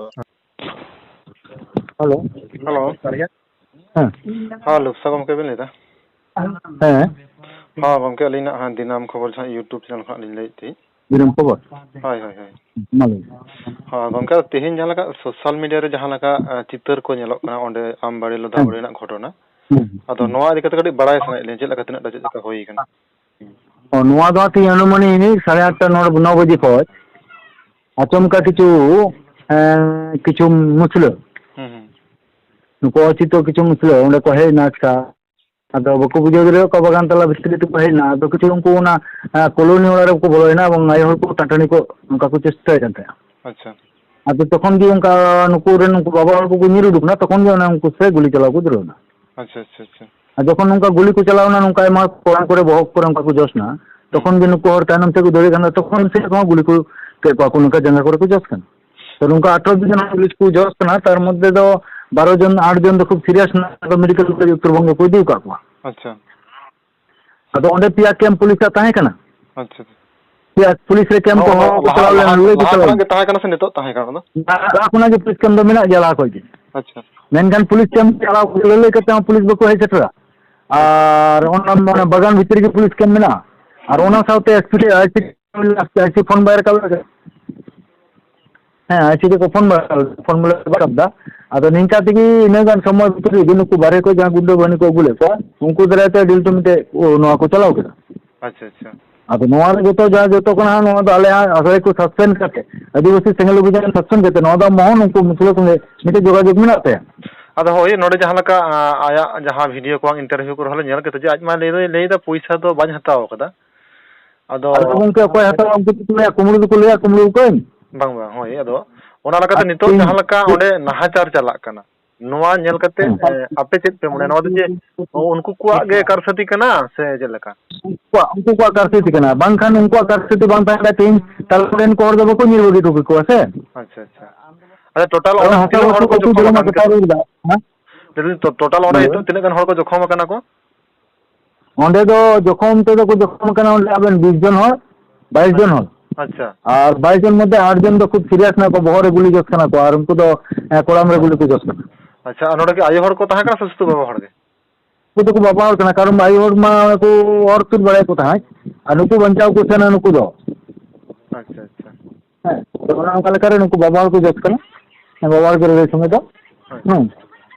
ᱦᱮᱞᱳ᱾ ᱦᱮᱞᱳ᱾ ᱦᱮᱸ᱾ ᱦᱮᱸ, ᱞᱩᱠᱥᱟ ᱜᱚᱢᱠᱮ ᱵᱤᱱ ᱞᱟᱹᱭᱫᱟ? ᱦᱮᱸ᱾ ᱦᱮᱸ, ᱜᱚᱢᱠᱮ, ᱟᱹᱞᱤᱧᱟᱜ ᱦᱟᱸᱜ ᱫᱤᱱᱟᱢ ᱠᱷᱚᱵᱚᱨ ᱡᱟᱦᱟᱸ YouTube channel ᱠᱷᱚᱱᱟᱜ ᱞᱤᱧ ᱞᱟᱹᱭᱮᱫ ᱛᱟᱦᱮᱸᱫ᱾ ᱫᱤᱱᱟᱢ ᱠᱷᱚᱵᱚᱨ? ᱦᱳᱭ, ᱦᱳᱭ, ᱦᱳᱭ᱾ ᱢᱟ ᱞᱟᱹᱭ ᱢᱮ᱾ ᱦᱳᱭ, ᱜᱚᱢᱠᱮ, ᱛᱮᱦᱮᱧ ᱡᱟᱦᱟᱸ ᱞᱮᱠᱟ social media ᱨᱮ ᱡᱟᱦᱟᱸ ᱞᱮᱠᱟ, ᱟᱸ, ᱪᱤᱛᱟᱹᱨ ᱠᱚ ᱧᱮᱞᱚᱜ ᱠᱟᱱᱟ, ᱚᱸᱰᱮ ᱟᱢᱵᱟᱲᱤ ᱞᱚᱫᱷᱟ ᱦᱮᱸ᱾ ᱵᱟᱲᱤ ᱨᱮᱱᱟᱜ ᱜᱷᱚᱴᱚᱱᱟ᱾ ᱦᱮᱸ᱾ ᱟᱫᱚ ᱦᱮᱸ᱾ ᱱᱚᱣᱟ ᱤᱫᱤ ᱠᱟᱛᱮ ᱠᱟᱹᱴᱤᱡ ᱵᱟᱲᱟᱭ ᱥᱟᱱᱟᱭᱮᱫ ᱞᱤᱧᱟ, ᱪᱮᱫ ᱞᱮᱠᱟ, ᱛᱤᱱᱟᱹᱜ ᱴᱟ ᱪᱮᱫ ᱞᱮᱠᱟ ᱦᱩᱭ ᱠᱟᱱᱟ? ᱚ, ᱱᱚᱣᱟ ᱫᱚ ᱦᱟᱸᱜ ᱛᱮᱦᱮᱧ ᱟᱹᱱᱩᱢᱟᱹᱱᱤᱠ ᱥᱟᱲᱮ ᱟᱴᱴᱟ, ᱱᱚ, ᱱᱚ ᱵᱟᱡᱮ ᱠᱷᱚᱡ ᱟᱪᱚᱢᱠᱟ ᱠᱤᱪᱷᱩ, ᱮᱸ, ᱠᱤᱪᱷᱩ ᱢᱩᱥᱞᱟᱹ, ᱦᱩᱸ, ᱦᱩᱸ᱾ ᱱᱩᱠᱩ ᱚᱪᱤᱛᱚ ᱠᱤᱪᱷᱩ ᱢᱩᱥᱞᱟᱹ ᱚᱸᱰᱮ ᱠᱚ ᱦᱮᱡ ᱮᱱᱟ ᱟᱪᱠᱟ᱾ ᱟᱫᱚ ᱵᱟᱠᱚ ᱵᱩᱡᱷᱟᱹᱣ ᱫᱟᱲᱮᱭᱟᱜ ᱠᱚᱣᱟ, ᱵᱟᱜᱟᱱ ᱛᱟᱞᱟ ᱵᱷᱤᱛᱨᱤ ᱛᱮᱠᱚ ᱦᱮᱡ ᱮᱱᱟ᱾ ᱟᱫᱚ ᱠᱤᱪᱷᱩ ᱩᱱᱠᱩ ᱚᱱᱟ, ᱮᱸ, ᱠᱚᱞᱳᱱᱤ ᱚᱲᱟᱜ ᱨᱮᱠᱚ ᱵᱚᱞᱚᱭᱮᱱᱟ ᱮᱵᱚᱝ ᱟᱭᱳ ᱦᱚᱲ ᱠᱚ ᱴᱟᱴᱟᱱᱤ ᱠᱚ ᱚᱱᱠᱟ ᱠᱚ ᱪᱮᱥᱴᱟᱭᱮᱫ ᱠᱟᱱ ᱛᱟᱦᱮᱸᱫ᱾ ᱟᱪᱪᱷᱟ᱾ ᱟᱫᱚ ᱛᱚᱠᱷᱚᱱ ᱜᱮ ᱚᱱᱠᱟ ᱱᱩᱠᱩ ᱨᱮᱱ ᱩᱱᱠᱩ ᱵᱟᱵᱟ ᱦᱚᱲ ᱠᱚᱠᱚ ᱧᱤᱨ ᱩᱰᱩᱠ ᱮᱱᱟ, ᱛᱚᱠᱷᱚᱱ ᱜᱮ ᱚᱱᱮ ᱩᱱᱠᱩ ᱥᱮ ᱜᱩᱞᱤ ᱪᱟᱞᱟᱣ ᱠᱚ ᱫᱷᱩᱨᱟᱹᱣ ᱮᱱᱟ᱾ ᱟᱪᱪᱷᱟ, ᱟᱪᱪᱷᱟ, ᱟᱪᱪᱷᱟ᱾ ᱟᱨ ᱡᱚᱠᱷᱚᱱ ᱱᱚᱝᱠᱟ ᱜᱩᱞᱤ ᱠᱚ ᱪᱟᱞᱟᱣ ᱮᱱᱟ, ᱱᱚᱝᱠᱟ ᱟᱭᱢᱟ ᱠᱚᱲᱟᱢ ᱠᱚᱨᱮ, ᱵᱚᱦᱚᱜ ᱠᱚᱨᱮ ᱚᱱᱠᱟ ᱠᱚ ᱡᱚᱥ ᱮᱱᱟ, ᱦᱩᱸ᱾ ᱛᱚᱠᱷᱚᱱ ᱜᱮ ᱱᱩᱠᱩ ᱦᱚᱲ ᱛᱟᱭᱱᱚᱢ ᱥᱮᱫ ᱠᱚ ᱫᱟᱹᱲ ᱠᱟᱱᱟ, ᱛᱚᱠᱷᱚᱱ ᱥᱮᱫ ᱠᱷᱚᱱ ᱜᱩᱞᱤ ᱠᱚ ᱠᱮᱫ ᱠᱚᱣᱟ ᱠᱚ, ᱱᱚᱝᱠᱟ ᱡᱟᱸᱜᱟ ᱠᱚᱨᱮ ᱠᱚ ᱡᱚᱥ ᱠᱟᱱᱟ᱾ ᱛᱚ, ᱱᱚᱝᱠᱟ ᱟᱴᱷᱨᱚ ᱡᱚᱱ ᱜᱩᱞᱤ ᱠᱚ ᱡᱚᱥ ᱠᱟᱱᱟ, ᱛᱟᱨ ᱢᱚᱫᱽᱫᱷᱮ ᱫᱚ ᱵᱟᱨᱚ ᱡᱚᱱ, ᱟᱴ ᱡᱚᱱ ᱫᱚ ᱠᱷᱩᱵ serious ᱮᱱᱟ, ᱟᱫᱚ ᱢᱮᱰᱤᱠᱮᱞ ᱠᱚᱨᱮ ᱩᱛᱛᱚᱨᱵᱚᱝᱜᱚ ᱠᱚ ᱤᱫᱤ ᱟᱠᱟᱫ ᱠᱚᱣᱟ᱾ ᱟᱪᱪᱷᱟ᱾ ᱟᱫᱚ ᱚᱸᱰᱮ ᱯᱮᱭᱟ ᱠᱮᱢᱯ ᱯᱩᱞᱤᱥᱟᱜ ᱛᱟᱦᱮᱸ ᱠᱟᱱᱟ᱾ ᱟᱪᱪᱷᱟ᱾ ᱯᱮᱭᱟ ᱯᱩᱞᱤᱥ ᱨᱮ ᱠᱮᱢᱯ ᱚ, ᱠᱚᱦᱚᱸ ᱚᱱᱟ ᱠᱚ ᱞᱟᱦᱟ, ᱪᱟᱞᱟᱣ ᱞᱮᱱ, ᱞᱟᱦᱟ, ᱞᱟᱹᱭ ᱠᱚ ᱞᱟᱦᱟ ᱪᱟᱞᱟᱣ ᱠᱷᱚᱱᱟᱜ ᱞᱮᱱ᱾ ᱜᱮ ᱛᱟᱦᱮᱸ ᱠᱟᱱᱟ ᱥᱮ ᱱᱤᱛᱚᱜ ᱛᱟᱦᱮᱸ ᱠᱟᱱᱟ ᱚᱱᱟ ᱫᱚ? ᱞᱟᱦᱟ ᱠᱷᱚᱱᱟᱜ ᱜᱮ ᱯᱩᱞᱤᱥ ᱠᱮᱢᱯ ᱫᱚ ᱢᱮᱱᱟᱜ ᱜᱮᱭᱟ ᱞᱟᱦᱟ ᱠᱷᱚᱱ ᱜᱮ᱾ ᱟᱪᱪᱷᱟ᱾ ᱢᱮᱱᱠᱷᱟᱱ ᱯᱩᱞᱤᱥ ᱠᱮᱢᱯ ᱪᱟᱞᱟᱣ ᱞᱟᱹᱞᱟᱹᱭ ᱠᱟᱛᱮ ᱦᱚᱸ ᱯᱩᱞᱤᱥ ᱵᱟᱠᱚ ᱦᱮᱡ ᱥᱮᱴᱮᱨᱟ᱾ ᱟᱪᱪᱷᱟ᱾ ᱟᱨ ᱚᱱᱟ, ᱚᱱᱟ ᱵᱟᱜᱟᱱ ᱵᱷᱤᱛᱤᱨ ᱨᱮᱜᱮ ᱯᱩᱞᱤᱥ ᱠᱮᱢᱯ ᱢᱮᱱᱟᱜᱼᱟ᱾ ᱟᱨ ᱚᱱᱟ ᱦᱩᱸ᱾ ᱥᱟᱶᱛᱮ SP, IC, IC ᱯᱷᱳᱱ ᱵᱟᱭ ᱨᱟᱠᱟᱵ ᱮᱫᱟ᱾ ᱦᱮᱸ, IC ᱛᱮᱠᱚ ᱯᱷᱳᱱ ᱵᱟᱲᱟ, ᱯᱷᱳᱱ ᱵᱚᱞᱮ ᱵᱟᱭ ᱨᱟᱠᱟᱵ ᱮᱫᱟ᱾ ᱟᱫᱚ ᱱᱤᱝᱠᱟ ᱛᱮᱜᱮ ᱤᱱᱟᱹ ᱜᱟᱱ ᱥᱚᱢᱚᱭ ᱵᱷᱤᱛᱤᱨ ᱨᱮᱜᱮ ᱱᱩᱠᱩ ᱵᱟᱨᱦᱮ ᱠᱷᱚᱱ ᱡᱟᱦᱟᱸ ᱜᱩᱱᱰᱟᱹ ᱵᱟᱹᱦᱤᱱᱤ ᱠᱚ ᱟᱹᱜᱩ ᱞᱮᱫ ᱠᱚᱣᱟ, ᱩᱱᱠᱩ ᱫᱟᱨᱟᱭ ᱛᱮ ᱰᱤᱞ ᱫᱚ ᱢᱤᱫᱴᱮᱡ, ᱚ, ᱱᱚᱣᱟ ᱠᱚ ᱪᱟᱞᱟᱣ ᱠᱮᱫᱟ᱾ ᱟᱪᱪᱷᱟ, ᱟᱪᱪᱷᱟ᱾ ᱟᱫᱚ ᱱᱚᱣᱟ ᱨᱮ ᱡᱚᱛᱚ ᱡᱟ ᱡᱚᱛᱚ ᱠᱟᱱᱟ, ᱱᱚᱣᱟ ᱫᱚ ᱟᱞᱮ ᱦᱟᱸᱜ ᱟᱥᱨᱟᱭ ᱠᱚ suspend ᱠᱟᱛᱮ, ᱟᱹᱫᱤᱵᱟᱹᱥᱤ ᱥᱮᱸᱜᱮᱞ ᱚᱵᱷᱤᱡᱟᱱ suspend ᱠᱟᱛᱮ, ᱱᱚᱣᱟ ᱫᱚ ᱢᱚᱦᱚᱱ ᱩᱱᱠᱩ ᱢᱩᱥᱞᱟᱹ ᱥᱚᱸᱜᱮ ᱢᱤᱫᱴᱮᱡ ᱡᱳᱜᱟᱡᱳᱜᱽ ᱢᱮᱱᱟᱜ ᱛᱟᱭᱟ᱾ ᱟᱫᱚ ᱦᱳᱭ, ᱱᱚᱰᱮ ᱡᱟᱦᱟᱸ ᱞᱮᱠᱟ, ᱟ, ᱟᱭᱟᱜ ᱡᱟᱦᱟᱸ video ᱠᱚ ᱵᱟᱝ interview ᱠᱚᱨᱮ ᱦᱚᱸᱞᱮ ᱧᱮᱞ ᱠᱮᱫᱟ ᱡᱮ ᱟᱡ ᱢᱟᱭ ᱞᱟᱹᱭ ᱫᱚᱭ ᱞᱟᱹᱭ ᱮᱫᱟ ᱯᱚᱭᱥᱟ ᱫᱚ ᱵᱟᱹᱧ ᱦᱟᱛᱟᱣ ᱟᱠᱟᱫᱟ᱾ ᱟᱫᱚ ᱟᱫᱚ ᱜᱚᱢᱠᱮ, ᱚᱠᱚᱭ ᱦᱟᱛᱟᱣᱟ? ᱩᱱᱠᱩ ᱫᱚᱠᱚ ᱞᱟᱹᱭᱟ ᱠᱩᱢᱵᱽᱲᱩ ᱠᱚ ᱠᱟᱹᱧ᱾ ᱵᱟᱝ, ᱵᱟᱝ, ᱦᱳᱭ, ᱟᱫᱚ ᱚᱱᱟ ᱞᱮᱠᱟᱛᱮ ᱟᱨ ᱱᱤᱛᱚᱜ ᱛᱮᱦᱮᱧ ᱡᱟᱦᱟᱸ ᱞᱮᱠᱟ ᱚᱸᱰᱮ ᱱᱟᱦᱟᱪᱟᱨ ᱪᱟᱞᱟᱜ ᱠᱟᱱᱟ, ᱱᱚᱣᱟ ᱧᱮᱞ ᱠᱟᱛᱮ, ᱦᱮᱸ᱾ ᱮ, ᱟᱯᱮ ᱪᱮᱫ ᱯᱮ ᱢᱚᱱᱮᱭᱟ? ᱱᱚᱣᱟ ᱫᱚ ᱪᱮᱫ ᱩᱱᱠᱩ ᱠᱚᱣᱟᱜ ᱜᱮ ᱠᱟᱨᱥᱟᱹᱛᱤ ᱠᱟᱱᱟ ᱥᱮ ᱪᱮᱫ ᱞᱮᱠᱟ? ᱩᱱᱠᱩᱣᱟᱜ, ᱩᱱᱠᱩ ᱠᱚᱣᱟᱜ ᱠᱟᱨᱥᱟᱹᱛᱤ ᱠᱟᱱᱟ, ᱵᱟᱝᱠᱷᱟᱱ ᱩᱱᱠᱩᱣᱟᱜ ᱠᱟᱨᱥᱟᱹᱛᱤ ᱵᱟᱝ ᱛᱟᱦᱮᱸ ᱠᱷᱟᱱ ᱛᱮᱦᱮᱧ ᱛᱟᱞᱟ ᱨᱮᱱ ᱠᱚ ᱦᱚᱲ ᱫᱚ ᱵᱟᱠᱚ ᱧᱤᱨ ᱵᱟᱹᱜᱤ ᱦᱚᱴᱚ ᱠᱮᱠᱚᱣᱟ ᱥᱮ᱾ ᱟᱪᱪᱷᱟ, ᱟᱪᱪᱷᱟ᱾ ᱟᱪᱪᱷᱟ, ᱴᱳᱴᱟᱞ ᱠᱟᱨᱚᱱ ᱚᱸᱰᱮ ᱦᱟᱥᱟ ᱛᱤᱱᱟᱹᱜ ᱦᱚᱲ ᱵᱟᱹᱥᱤ ᱠᱚ ᱠᱚ ᱡᱚᱠᱷᱚᱢ ᱡᱩᱞᱩᱢ ᱟᱠᱟᱱᱟ? ᱠᱟᱛᱷᱟ ᱨᱮ ᱫᱟᱜ, ᱦᱮᱸ? ᱞᱟᱹᱭ ᱫᱟᱞᱤᱧ ᱴᱳ-, ᱴᱳᱴᱟᱞ ᱚᱸᱰᱮ ᱦᱮᱞᱳ᱾ ᱱᱤᱛᱚᱜ ᱛᱤᱱᱟᱹᱜ ᱜᱟᱱ ᱦᱚᱲ ᱠᱚ ᱡᱚᱠᱷᱚᱢ ᱟᱠᱟᱱᱟ ᱠᱚ? ᱚᱸᱰᱮ ᱫᱚ ᱡᱚᱠᱷᱚᱢ ᱛᱮᱫᱚ ᱠᱚ ᱡᱚᱠᱷᱚᱢ ᱟᱠᱟᱱᱟ ᱚᱸᱰᱮ ᱟᱵᱮᱱ ᱵᱤᱥ ᱡᱚᱱ ᱦᱚᱲ, ᱵᱟᱭᱤᱥ ᱡᱚᱱ ᱦᱚᱲ᱾ ᱟᱪᱪᱷᱟ᱾ ᱟᱨ ᱵᱟᱭᱤᱥ ᱡᱚᱱ ᱢᱚᱫᱽᱫᱷᱮ ᱟᱴ ᱡᱚᱱ ᱫᱚ ᱠᱷᱩᱵ ᱥᱤᱨᱤᱭᱟᱥ ᱢᱮᱱᱟᱜ ᱠᱚᱣᱟ, ᱵᱚᱦᱚᱜ ᱨᱮ ᱜᱩᱞᱤ ᱡᱚᱥ ᱠᱟᱱᱟ ᱠᱚ, ᱟᱨ ᱩᱱᱠᱩ ᱫᱚ, ᱮ, ᱠᱚᱲᱟᱢ ᱨᱮ ᱜᱩᱞᱤ ᱠᱚ ᱡᱚᱥ ᱠᱟᱱᱟ᱾ ᱟᱪᱪᱷᱟ, ᱟᱨ ᱱᱚᱰᱮ ᱠᱤ ᱟᱭᱳ ᱦᱚᱲ ᱠᱚ ᱛᱟᱦᱮᱸ ᱠᱟᱱᱟ ᱥᱮ ᱥᱩᱫᱷᱩ ᱵᱟᱵᱟ ᱦᱚᱲ ᱜᱮ? ᱩᱱᱠᱩ ᱫᱚᱠᱚ ᱵᱟᱵᱟ ᱦᱚᱲ ᱠᱟᱱᱟ, ᱠᱟᱨᱚᱱ ᱟᱭᱳ ᱦᱚᱲ ᱢᱟ ᱠᱚ ᱚᱨ ᱛᱩᱫ ᱵᱟᱲᱟᱭᱮᱫ ᱠᱚ ᱛᱟᱦᱮᱸᱫ, ᱟᱨ ᱱᱩᱠᱩ ᱵᱟᱧᱪᱟᱣ ᱠᱚ ᱥᱮᱱᱟ ᱱᱩᱠᱩ ᱫᱚ᱾ ᱟᱪᱪᱷᱟ, ᱟᱪᱪᱷᱟ᱾ ᱦᱮᱸ, ᱛᱚ ᱚᱱᱮ ᱚᱱᱠᱟ ᱞᱮᱠᱟᱨᱮ ᱱᱩᱠᱩ ᱵᱟᱵᱟ ᱦᱚᱲ ᱠᱚ ᱡᱚᱥ ᱠᱟᱱᱟ, ᱦᱮᱸ, ᱵᱟᱵᱟ ᱦᱚᱲ ᱜᱮ ᱞᱟᱹᱲᱦᱟᱹᱭ ᱥᱚᱸᱜᱮ ᱫᱚ᱾ ᱦᱳᱭ᱾ ᱦᱮᱸ,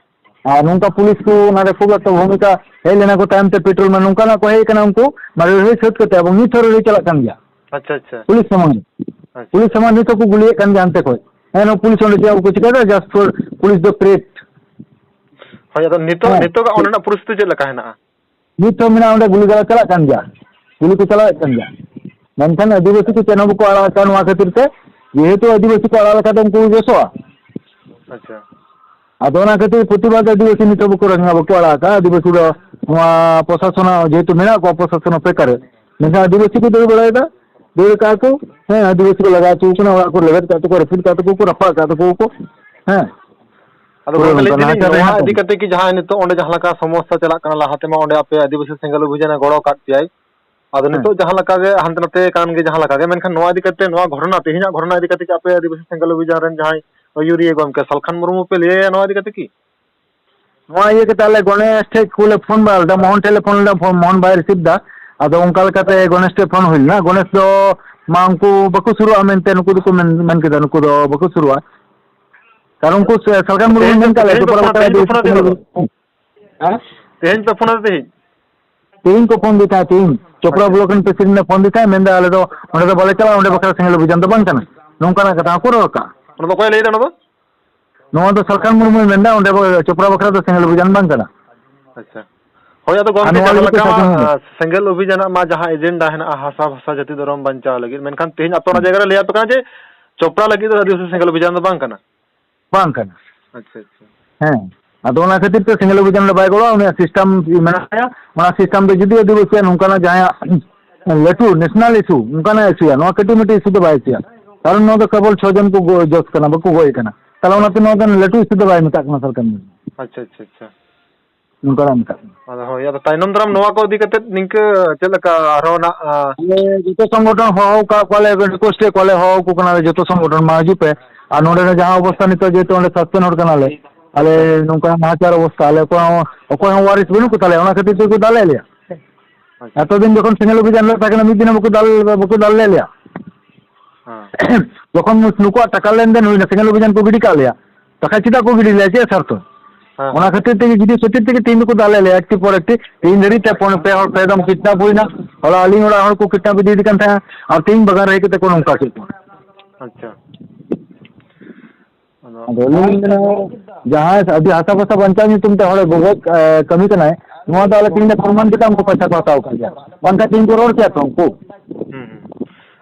ᱟᱨ ᱱᱚᱝᱠᱟ ᱯᱩᱞᱤᱥ ᱠᱚ ᱚᱱᱟᱨᱮ ᱠᱷᱩᱵ ᱮᱠᱴᱟ ᱵᱷᱩᱢᱤᱠᱟ ᱦᱮᱡ ᱞᱮᱱᱟ ᱠᱚ ᱛᱟᱭᱚᱢ ᱛᱮ, ᱯᱮᱴᱨᱳᱞ ᱢᱮᱱ ᱱᱚᱝᱠᱟᱱᱟᱜ ᱠᱚ ᱦᱮᱡ ᱟᱠᱟᱱᱟ ᱩᱱᱠᱩ, ᱢᱟᱱᱮ ᱞᱟᱹᱲᱦᱟᱹᱭ ᱥᱟᱹᱛ ᱠᱟᱛᱮ ᱮᱵᱚᱝ ᱱᱤᱛ ᱦᱚᱸ ᱞᱟᱹᱲᱦᱟᱹᱭ ᱪᱟᱞᱟᱜ ᱠᱟᱱ ᱜᱮᱭᱟ᱾ ᱟᱪᱪᱷᱟ, ᱟᱪᱪᱷᱟ᱾ ᱯᱩᱞᱤᱥ ᱥᱟᱢᱟᱝ ᱨᱮ᱾ ᱟᱪᱪᱷᱟ᱾ ᱯᱩᱞᱤᱥ ᱥᱟᱢᱟᱝ ᱱᱤᱛ ᱦᱚᱸᱠᱚ ᱜᱩᱞᱤᱭᱮᱫ ᱠᱟᱱ ᱜᱮᱭᱟ ᱦᱟᱱᱛᱮ ᱠᱷᱚᱡ᱾ ᱦᱮᱸ, ᱱᱚᱣᱟ ᱯᱩᱞᱤᱥ ᱚᱸᱰᱮ ᱪᱮᱫ ᱦᱚᱸ ᱵᱟᱠᱚ ᱪᱤᱠᱟᱹᱭᱮᱫᱟ, just for ᱯᱩᱞᱤᱥ ᱫᱚ ᱛᱷᱨᱮᱴ᱾ ᱦᱳᱭ, ᱟᱫᱚ ᱱᱤᱛᱚᱜ, ᱦᱮᱸ᱾ ᱱᱤᱛᱚᱜᱟᱜ ᱚᱸᱰᱮᱱᱟᱜ ᱯᱚᱨᱤᱥᱛᱷᱤᱛᱤ ᱪᱮᱫ ᱞᱮᱠᱟ ᱦᱮᱱᱟᱜᱼᱟ? ᱱᱤᱛ ᱦᱚᱸ ᱢᱮᱱᱟᱜᱼᱟ, ᱚᱸᱰᱮ ᱜᱩᱞᱤ ᱜᱟᱞᱟ ᱪᱟᱞᱟᱜ ᱠᱟᱱ ᱜᱮᱭᱟ, ᱜᱩᱞᱤ ᱠᱚ ᱪᱟᱞᱟᱣᱮᱫ ᱠᱟᱱ ᱜᱮᱭᱟ, ᱢᱮᱱᱠᱷᱟᱱ ᱟᱹᱫᱤᱵᱟᱹᱥᱤ ᱠᱚ ᱪᱮᱫ ᱦᱚᱸ ᱵᱟᱠᱚ ᱟᱲᱟᱜ ᱟᱠᱟᱫ ᱱᱚᱣᱟ ᱠᱷᱟᱹᱛᱤᱨ ᱛᱮ, ᱡᱮᱦᱮᱛᱩ ᱟᱹᱫᱤᱵᱟᱹᱥᱤ ᱠᱚ ᱟᱲᱟᱜ ᱞᱮᱠᱷᱟᱱ ᱫᱚ ᱩᱱᱠᱩ ᱠᱚ ᱵᱮᱥᱚᱜᱼᱟ᱾ ᱟᱪᱪᱷᱟ᱾ ᱟᱫᱚ ᱚᱱᱟ ᱠᱷᱟᱹᱛᱤᱨ ᱯᱨᱚᱛᱤᱵᱟᱫ ᱟᱹᱫᱤᱵᱟᱹᱥᱤ ᱱᱤᱛᱚᱜ ᱵᱟᱠᱚ ᱨᱟᱸᱜᱟᱣ, ᱵᱟᱠᱚ ᱟᱲᱟᱜ ᱟᱠᱟᱫ᱾ ᱟᱹᱫᱤᱵᱟᱹᱥᱤ ᱫᱚ ᱱᱚᱣᱟ ᱯᱨᱚᱥᱟᱥᱚᱱ ᱡᱮᱦᱮᱛᱩ ᱢᱮᱱᱟᱜ ᱠᱚᱣᱟ ᱯᱨᱚᱥᱟᱥᱚᱱ ᱚᱯᱮᱠᱟ ᱨᱮ, ᱢᱮᱱᱠᱷᱟᱱ ᱟᱹᱫᱤᱵᱟᱹᱥᱤ ᱠᱚ ᱫᱟᱹᱲ ᱵᱟᱲᱟᱭᱮᱫᱟ, ᱫᱟᱹᱲ ᱠᱟᱜᱼᱟ ᱠᱚ, ᱦᱮᱸ, ᱟᱹᱫᱤᱵᱟᱹᱥᱤ ᱠᱚ ᱞᱟᱜᱟ ᱦᱚᱪᱚ ᱠᱟᱱᱟ, ᱚᱲᱟᱜ ᱠᱚ ᱞᱮᱵᱮᱫ ᱠᱟᱜ ᱛᱟᱠᱚ, ᱨᱟᱹᱯᱩᱫ ᱠᱟᱜ ᱛᱟᱠᱚ ᱠᱚ, ᱨᱟᱯᱟᱜ ᱠᱟᱜ ᱛᱟᱠᱚ ᱠᱚ, ᱦᱮᱸ᱾ ᱟᱫᱚ ᱯᱩᱨᱟᱹ ᱜᱚᱝᱠᱮ, ᱞᱟᱹᱭ ᱱᱚᱝᱠᱟ ᱫᱟᱞᱤᱧ, ᱱᱟᱦᱟᱪᱟᱨ ᱨᱮ ᱱᱚᱣᱟ ᱦᱮᱱᱟᱜ ᱤᱫᱤ ᱠᱚᱣᱟ᱾ ᱠᱟᱛᱮ ᱠᱤ ᱡᱟᱦᱟᱸ ᱱᱤᱛᱚᱜ ᱚᱸᱰᱮ ᱡᱟᱦᱟᱸ ᱞᱮᱠᱟ ᱥᱚᱢᱚᱥᱥᱟ ᱪᱟᱞᱟᱜ ᱠᱟᱱᱟ, ᱞᱟᱦᱟ ᱛᱮᱢᱟ ᱚᱸᱰᱮ ᱟᱯᱮ ᱟᱹᱫᱤᱵᱟᱹᱥᱤ ᱥᱮᱸᱜᱮᱞ ᱚᱵᱷᱤᱡᱟᱱᱮ ᱜᱚᱲᱚ ᱟᱠᱟᱫ ᱯᱮᱭᱟᱭ, ᱟᱫᱚ ᱦᱮᱸ᱾ ᱱᱤᱛᱚᱜ ᱡᱟᱦᱟᱸ ᱞᱮᱠᱟ ᱜᱮ ᱦᱟᱱᱛᱮ ᱱᱟᱛᱮ ᱠᱟᱱ ᱜᱮ ᱡᱟᱦᱟᱸ ᱞᱮᱠᱟ ᱜᱮ, ᱢᱮᱱᱠᱷᱟᱱ ᱱᱚᱣᱟ ᱤᱫᱤ ᱠᱟᱛᱮ, ᱱᱚᱣᱟ ᱜᱷᱚᱴᱚᱱᱟ, ᱛᱮᱦᱮᱧᱟᱜ ᱜᱷᱚᱴᱚᱱᱟ ᱤᱫᱤ ᱠᱟᱛᱮ ᱠᱤ ᱟᱯᱮ ᱟᱹᱫᱤᱵᱟᱹᱥᱤ ᱥᱮᱸᱜᱮᱞ ᱚᱵᱷᱤᱡᱟᱱ ᱨᱮᱱ ᱡᱟᱦᱟᱸᱭ ᱟᱹᱭᱩᱨᱤᱭᱟᱹ ᱜᱚᱢᱠᱮ ᱥᱟᱞᱠᱷᱟᱱ ᱢᱩᱨᱢᱩ ᱯᱮ ᱞᱟᱹᱭᱟᱭᱟ ᱱᱚᱣᱟ ᱤᱫᱤ ᱠᱟᱛᱮ ᱠᱤ? ᱱᱚᱣᱟ ᱤᱭᱟᱹ ᱠᱟᱛᱮ ᱟᱞᱮ ᱜᱚᱱᱮᱥ ᱴᱷᱮᱡ ᱠᱚᱞᱮ ᱯᱷᱳᱱ ᱵᱟᱲᱟ ᱞᱮᱫᱟ, ᱢᱳᱦᱚᱱ ᱴᱷᱮᱡ ᱞᱮ ᱯᱷᱳᱱ ᱞᱮᱫᱟ, ᱯᱷᱳᱱ, ᱢᱳᱦᱚᱱ ᱵᱟᱭ ᱨᱤᱥᱤᱵᱷ ᱮᱫᱟ᱾ ᱟᱫᱚ ᱚᱱᱠᱟ ᱞᱮᱠᱟᱛᱮ ᱜᱚᱱᱮᱥ ᱴᱷᱮᱡ ᱯᱷᱳᱱ ᱦᱩᱭ ᱞᱮᱱᱟ᱾ ᱜᱚᱱᱮᱥ ᱫᱚ ᱢᱟ ᱩᱱᱠᱩ ᱵᱟᱠᱚ ᱥᱩᱨᱩᱜᱼᱟ ᱢᱮᱱᱛᱮ ᱱᱩᱠᱩ ᱫᱚᱠᱚ ᱢᱮᱱ, ᱢᱮᱱ ᱠᱮᱫᱟ, ᱱᱩᱠᱩ ᱫᱚ ᱵᱟᱠᱚ ᱥᱩᱨᱩᱜᱼᱟ᱾ ᱠᱟᱨᱚᱱ ᱩᱱᱠᱩ ᱥᱮ-, ᱥᱟᱞᱠᱷᱟᱱ ᱢᱩᱨᱢᱩ ᱛᱮᱦᱮᱧ ᱢᱮᱱ ᱠᱟᱜ ᱞᱮᱭᱟ, ᱛᱮᱦᱮᱧ ᱯᱮ ᱪᱚᱯᱲᱟ ᱯᱷᱳᱱᱟ, ᱵᱟᱠᱷᱨᱟ ᱛᱮᱦᱮᱧ ᱯᱮ ᱟᱹᱫᱤᱵᱟᱹᱥᱤ ᱯᱷᱳᱱᱟ ᱪᱮᱫ ᱥᱚᱸᱜᱮ ᱟᱫᱚ? ᱦᱮᱸ? ᱛᱮᱦᱮᱧ ᱯᱮ ᱯᱷᱳᱱᱟ ᱛᱮᱦᱮᱧ? ᱛᱮᱦᱮᱧ ᱠᱚ ᱯᱷᱳᱱ ᱫᱤ ᱛᱟᱦᱮᱸ, ᱛᱮᱦᱮᱧ᱾ ᱪᱚᱯᱲᱟ ᱟᱪᱪᱷᱟ᱾ ᱵᱞᱚᱠ ᱨᱮᱱ ᱯᱨᱮᱥᱤᱰᱮᱱᱴ ᱮ ᱯᱷᱳᱱ ᱫᱤ ᱛᱟᱦᱮᱸ, ᱢᱮᱱᱫᱟ, "ᱟᱞᱮ ᱫᱚ ᱚᱸᱰᱮ ᱫᱚ ᱵᱟᱞᱮ ᱪᱟᱞᱟᱜᱼᱟ, ᱚᱸᱰᱮ ᱵᱟᱠᱷᱨᱟ ᱥᱮᱸᱜᱮᱞ ᱚᱵᱷᱤᱡᱟᱱ ᱫᱚ ᱵᱟᱝ ᱠᱟᱱᱟ᱾" ᱱᱚᱝᱠᱟᱱᱟᱜ ᱠᱟᱛᱷᱟ ᱦᱚᱸᱠᱚ ᱨᱚᱲ ᱠᱟᱜᱼᱟ᱾ ᱚᱱᱟ ᱫᱚ ᱚᱠᱚᱭ ᱞᱟᱹᱭ ᱫᱟ ᱚᱱᱟ ᱫᱚ? ᱱᱚᱣᱟ ᱫᱚ ᱥᱟᱞᱠᱷᱟᱱ ᱢᱩᱨᱢᱩᱭ ᱢᱮᱱᱫᱟ, ᱚᱸᱰᱮ ᱵᱟ-, ᱪᱚᱯᱲᱟ ᱵᱟᱠᱷᱨᱟ ᱫᱚ ᱥᱮᱸᱜᱮᱞ ᱚᱵᱷᱤᱡᱟᱱ ᱵᱟᱝ ᱠᱟᱱᱟ᱾ ᱟᱪᱪᱷᱟ᱾ ᱦᱳᱭ, ᱟᱫᱚ ᱟᱨ ᱜᱚᱢᱠᱮ, ᱱᱚᱣᱟ ᱡᱟᱦᱟᱸ ᱞᱟᱹᱜᱤᱫ ᱛᱮ ᱞᱮᱠᱟ ᱢᱟ, ᱥᱟᱞᱠᱷᱟᱱ ᱢᱩᱨᱢᱩ ᱟ, ᱥᱮᱸᱜᱮᱞ ᱚᱵᱷᱤᱡᱟᱱᱟᱜ ᱢᱟ ᱡᱟᱦᱟᱸ ᱮᱡᱮᱱᱰᱟ ᱦᱮᱱᱟᱜᱼᱟ, ᱦᱟᱥᱟ ᱵᱷᱟᱥᱟ ᱡᱟᱹᱛᱤ ᱫᱷᱚᱨᱚᱢ ᱵᱟᱧᱪᱟᱣ ᱞᱟᱹᱜᱤᱫ, ᱢᱮᱱᱠᱷᱟᱱ ᱛᱮᱦᱮᱧ ᱟᱯᱮ ᱚᱱᱟ ᱦᱩᱸ᱾ ᱡᱟᱭᱜᱟ ᱨᱮ ᱞᱟᱹᱭ ᱟᱯᱮ ᱠᱟᱱᱟ ᱡᱮ ᱪᱚᱯᱲᱟ ᱞᱟᱹᱜᱤᱫ ᱫᱚ ᱟᱹᱫᱤᱵᱟᱹᱥᱤ ᱥᱮᱸᱜᱮᱞ ᱚᱵᱷᱤᱡᱟᱱ ᱫᱚ ᱵᱟᱝ ᱠᱟᱱᱟ᱾ ᱵᱟᱝ ᱠᱟᱱᱟ᱾ ᱟᱪᱪᱷᱟ, ᱟᱪᱪᱷᱟ᱾ ᱦᱮᱸ, ᱟᱫᱚ ᱚᱱᱟ ᱠᱷᱟᱹᱛᱤᱨ ᱛᱮ ᱥᱮᱸᱜᱮᱞ ᱚᱵᱷᱤᱡᱟᱱ ᱨᱮ ᱵᱟᱭ ᱜᱚᱲᱚᱜᱼᱟ᱾ ᱩᱱᱤᱭᱟᱜ ᱥᱤᱥᱴᱮᱢ ᱢᱮᱱᱟᱜ ᱛᱟᱭᱟ, ᱚᱱᱟ ᱥᱤᱥᱴᱮᱢ ᱫᱚ ᱡᱩᱫᱤ ᱟᱹᱫᱤᱵᱟᱹᱥᱤᱭᱟᱜ ᱱᱚᱝᱠᱟᱱᱟᱜ ᱡᱟᱦᱟᱸᱭᱟᱜ ᱞᱟᱹᱴᱩ ᱱᱮᱥᱱᱟᱞ ᱤᱥᱩ, ᱚᱱᱠᱟᱱᱟᱜ ᱤᱥᱩᱭᱟ, ᱱᱚᱣᱟ ᱠᱟᱹᱴᱤᱡ ᱢᱟᱹᱴᱤᱡ ᱤᱥᱩ ᱫᱚ ᱵᱟᱭ ᱤᱥᱩᱭᱟ᱾ ᱠᱟᱨᱚᱱ ᱱᱚᱣᱟ ᱫᱚ ᱠᱮᱵᱚᱞ ᱪᱷᱚ ᱡᱚᱱ ᱠᱚ ᱜᱚ-, ᱡᱚᱥ ᱠᱟᱱᱟ, ᱵᱟᱠᱚ ᱜᱚᱡ ᱠᱟᱱᱟ᱾ ᱛᱟᱦᱚᱞᱮ ᱚᱱᱟᱛᱮ ᱱᱚᱣᱟ ᱫᱚ ᱞᱟᱹᱴᱩ ᱤᱥᱩ ᱫᱚ ᱵᱟᱭ ᱢᱮᱛᱟᱜ ᱠᱟᱱᱟ ᱥᱚᱨᱠᱟᱨ᱾ ᱟᱪᱪᱷᱟ, ᱟᱪᱪᱷᱟ, ᱟᱪᱪᱷᱟ᱾ ᱱᱚᱝᱠᱟᱱᱟᱜ ᱢᱮᱛᱟᱜ ᱠᱟᱱᱟ᱾ ᱟᱫᱚ ᱦᱳᱭ, ᱟᱫᱚ ᱛᱟᱭᱱᱚᱢ ᱫᱟᱨᱟᱢ ᱱᱚᱣᱟ ᱠᱚ ᱤᱫᱤ ᱠᱟᱛᱮᱫ ᱱᱤᱝᱠᱟᱹ ᱪᱮᱫ ᱞᱮᱠᱟ ᱟᱨᱦᱚᱸ ᱱᱟᱜ, ᱟ, ᱟᱞᱮ ᱡᱚᱛᱚ ᱥᱚᱝᱜᱚᱴᱷᱚᱱ ᱦᱚᱦᱚ ᱟᱠᱟᱫ ᱠᱚᱣᱟᱞᱮ, ᱨᱤᱠᱩᱭᱮᱥᱴ ᱮᱫ ᱠᱚᱣᱟᱞᱮ, ᱦᱚᱦᱚ ᱟᱠᱚ ᱠᱟᱱᱟᱞᱮ ᱡᱚᱛᱚ ᱥᱚᱝᱜᱚᱴᱷᱚᱱ, ᱢᱟ ᱦᱤᱡᱩᱜ ᱯᱮ᱾ ᱟᱨ ᱱᱚᱰᱮ ᱨᱮ ᱡᱟᱦᱟᱸ ᱚᱵᱚᱥᱛᱟ ᱱᱤᱛᱚᱜ, ᱡᱮᱦᱮᱛᱩ ᱚᱸᱰᱮ ᱥᱟᱥᱯᱮᱱᱰ ᱦᱚᱲ ᱠᱟᱱᱟᱞᱮ, ᱟᱞᱮ ᱱᱚᱝᱠᱟ ᱱᱟᱦᱟᱪᱟᱨ ᱚᱵᱚᱥᱛᱟ, ᱟᱞᱮ ᱚᱠᱚᱭ ᱦᱚᱸ, ᱚᱠᱚᱭ ᱦᱚᱸ ᱣᱟᱨᱤᱥ ᱵᱟᱹᱱᱩᱜ ᱠᱚ ᱛᱟᱞᱮᱭᱟ, ᱚᱱᱟ ᱠᱷᱟᱹᱛᱤᱨ ᱛᱮᱠᱚ ᱫᱟᱞᱮᱫ ᱞᱮᱭᱟ᱾ ᱟᱪᱪᱷᱟ᱾ ᱮᱛᱚ ᱫᱤᱱ ᱡᱚᱠᱷᱚᱱ ᱥᱮᱸᱜᱮᱞ ᱚᱵᱷᱤᱡᱟᱱ ᱞᱮ ᱛᱟᱦᱮᱸ ᱠᱟᱱᱟ, ᱢᱤᱫ ᱫᱤᱱ ᱦᱚᱸ ᱵᱟᱠᱚ ᱫᱟᱞ, ᱵᱟᱠᱚ ᱫᱟᱞ ᱞᱮᱫ ᱞᱮᱭᱟ᱾ ᱦᱮᱸ᱾ ᱡᱚᱠᱷᱚᱱ ᱱᱩᱠᱩᱣᱟᱜ ᱴᱟᱠᱟ ᱞᱮᱱᱫᱮᱱ ᱦᱩᱭᱱᱟ, ᱥᱮᱸᱜᱮᱞ ᱚᱵᱷᱤᱡᱟᱱ ᱠᱚ ᱜᱤᱰᱤ ᱠᱟᱜ ᱞᱮᱭᱟ, ᱵᱟᱠᱷᱟᱡ ᱪᱮᱫᱟᱜ ᱠᱚ ᱜᱤᱰᱤ ᱞᱮᱭᱟ? ᱪᱮᱫ ᱥᱟᱨᱛᱷᱚ? ᱦᱮᱸ, ᱚᱱᱟ ᱦᱮᱸ᱾ ᱠᱷᱟᱹᱛᱤᱨ ᱛᱮᱜᱮ, ᱜᱤᱰᱤ ᱠᱷᱟᱹᱛᱤᱨ ᱛᱮᱜᱮ ᱛᱮᱦᱮᱧ ᱫᱚᱠᱚ ᱫᱟᱞ ᱞᱮᱭᱟ, ᱮᱠᱴᱤ ᱯᱚᱨ ᱮᱠᱴᱤ᱾ ᱛᱮᱦᱮᱧ ᱫᱷᱟᱹᱨᱤᱡ ᱛᱮ ᱯᱩᱱ, ᱯᱮ ᱦᱚᱲ, ᱯᱮ ᱫᱚᱢ ᱠᱤᱰᱱᱟᱯ ᱦᱩᱭᱱᱟ᱾ ᱦᱚᱞᱟ ᱟᱹᱞᱤᱧ ᱚᱲᱟᱜ ᱦᱚᱲ ᱠᱚ ᱠᱤᱰᱱᱟᱯ ᱤᱫᱤᱭᱮᱫ ᱠᱟᱱ ᱛᱟᱦᱮᱸᱫ, ᱟᱨ ᱛᱮᱦᱮᱧ ᱵᱟᱜᱟᱱ ᱨᱮ ᱦᱮᱡ ᱠᱟᱛᱮ ᱠᱚ ᱱᱚᱝᱠᱟ ᱠᱮᱫ ᱠᱚᱣᱟ᱾ ᱟᱪᱪᱷᱟ᱾ ᱟᱫᱚ ᱟᱫᱚ ᱟᱹᱞᱤᱧ ᱞᱤᱧ ᱢᱮᱱᱟ, ᱡᱟᱦᱟᱸᱭ ᱟᱹᱰᱤ ᱦᱟᱥᱟ ᱵᱷᱟᱥᱟ ᱵᱟᱧᱪᱟᱣ ᱧᱩᱛᱩᱢ ᱛᱮ ᱦᱚᱲᱮ ᱜᱚᱜᱚᱡ, ᱮ, ᱠᱟᱹᱢᱤ ᱠᱟᱱᱟᱭ, ᱱᱚᱣᱟ ᱫᱚ ᱟᱞᱮ ᱛᱮᱦᱮᱧ ᱞᱮ ᱯᱨᱚᱢᱟᱱ ᱠᱮᱫᱟ, ᱩᱱᱠᱩ ᱯᱚᱭᱥᱟ ᱠᱚ ᱦᱟᱛᱟᱣ ᱟᱠᱟᱫ ᱜᱮᱭᱟ, ᱵᱟᱝᱠᱷᱟᱱ ᱛᱮᱦᱮᱧ ᱠᱚ ᱨᱚᱲ ᱠᱮᱭᱟ ᱛᱚ ᱩᱱᱠᱩ᱾ ᱦᱩᱸ, ᱦᱩᱸ᱾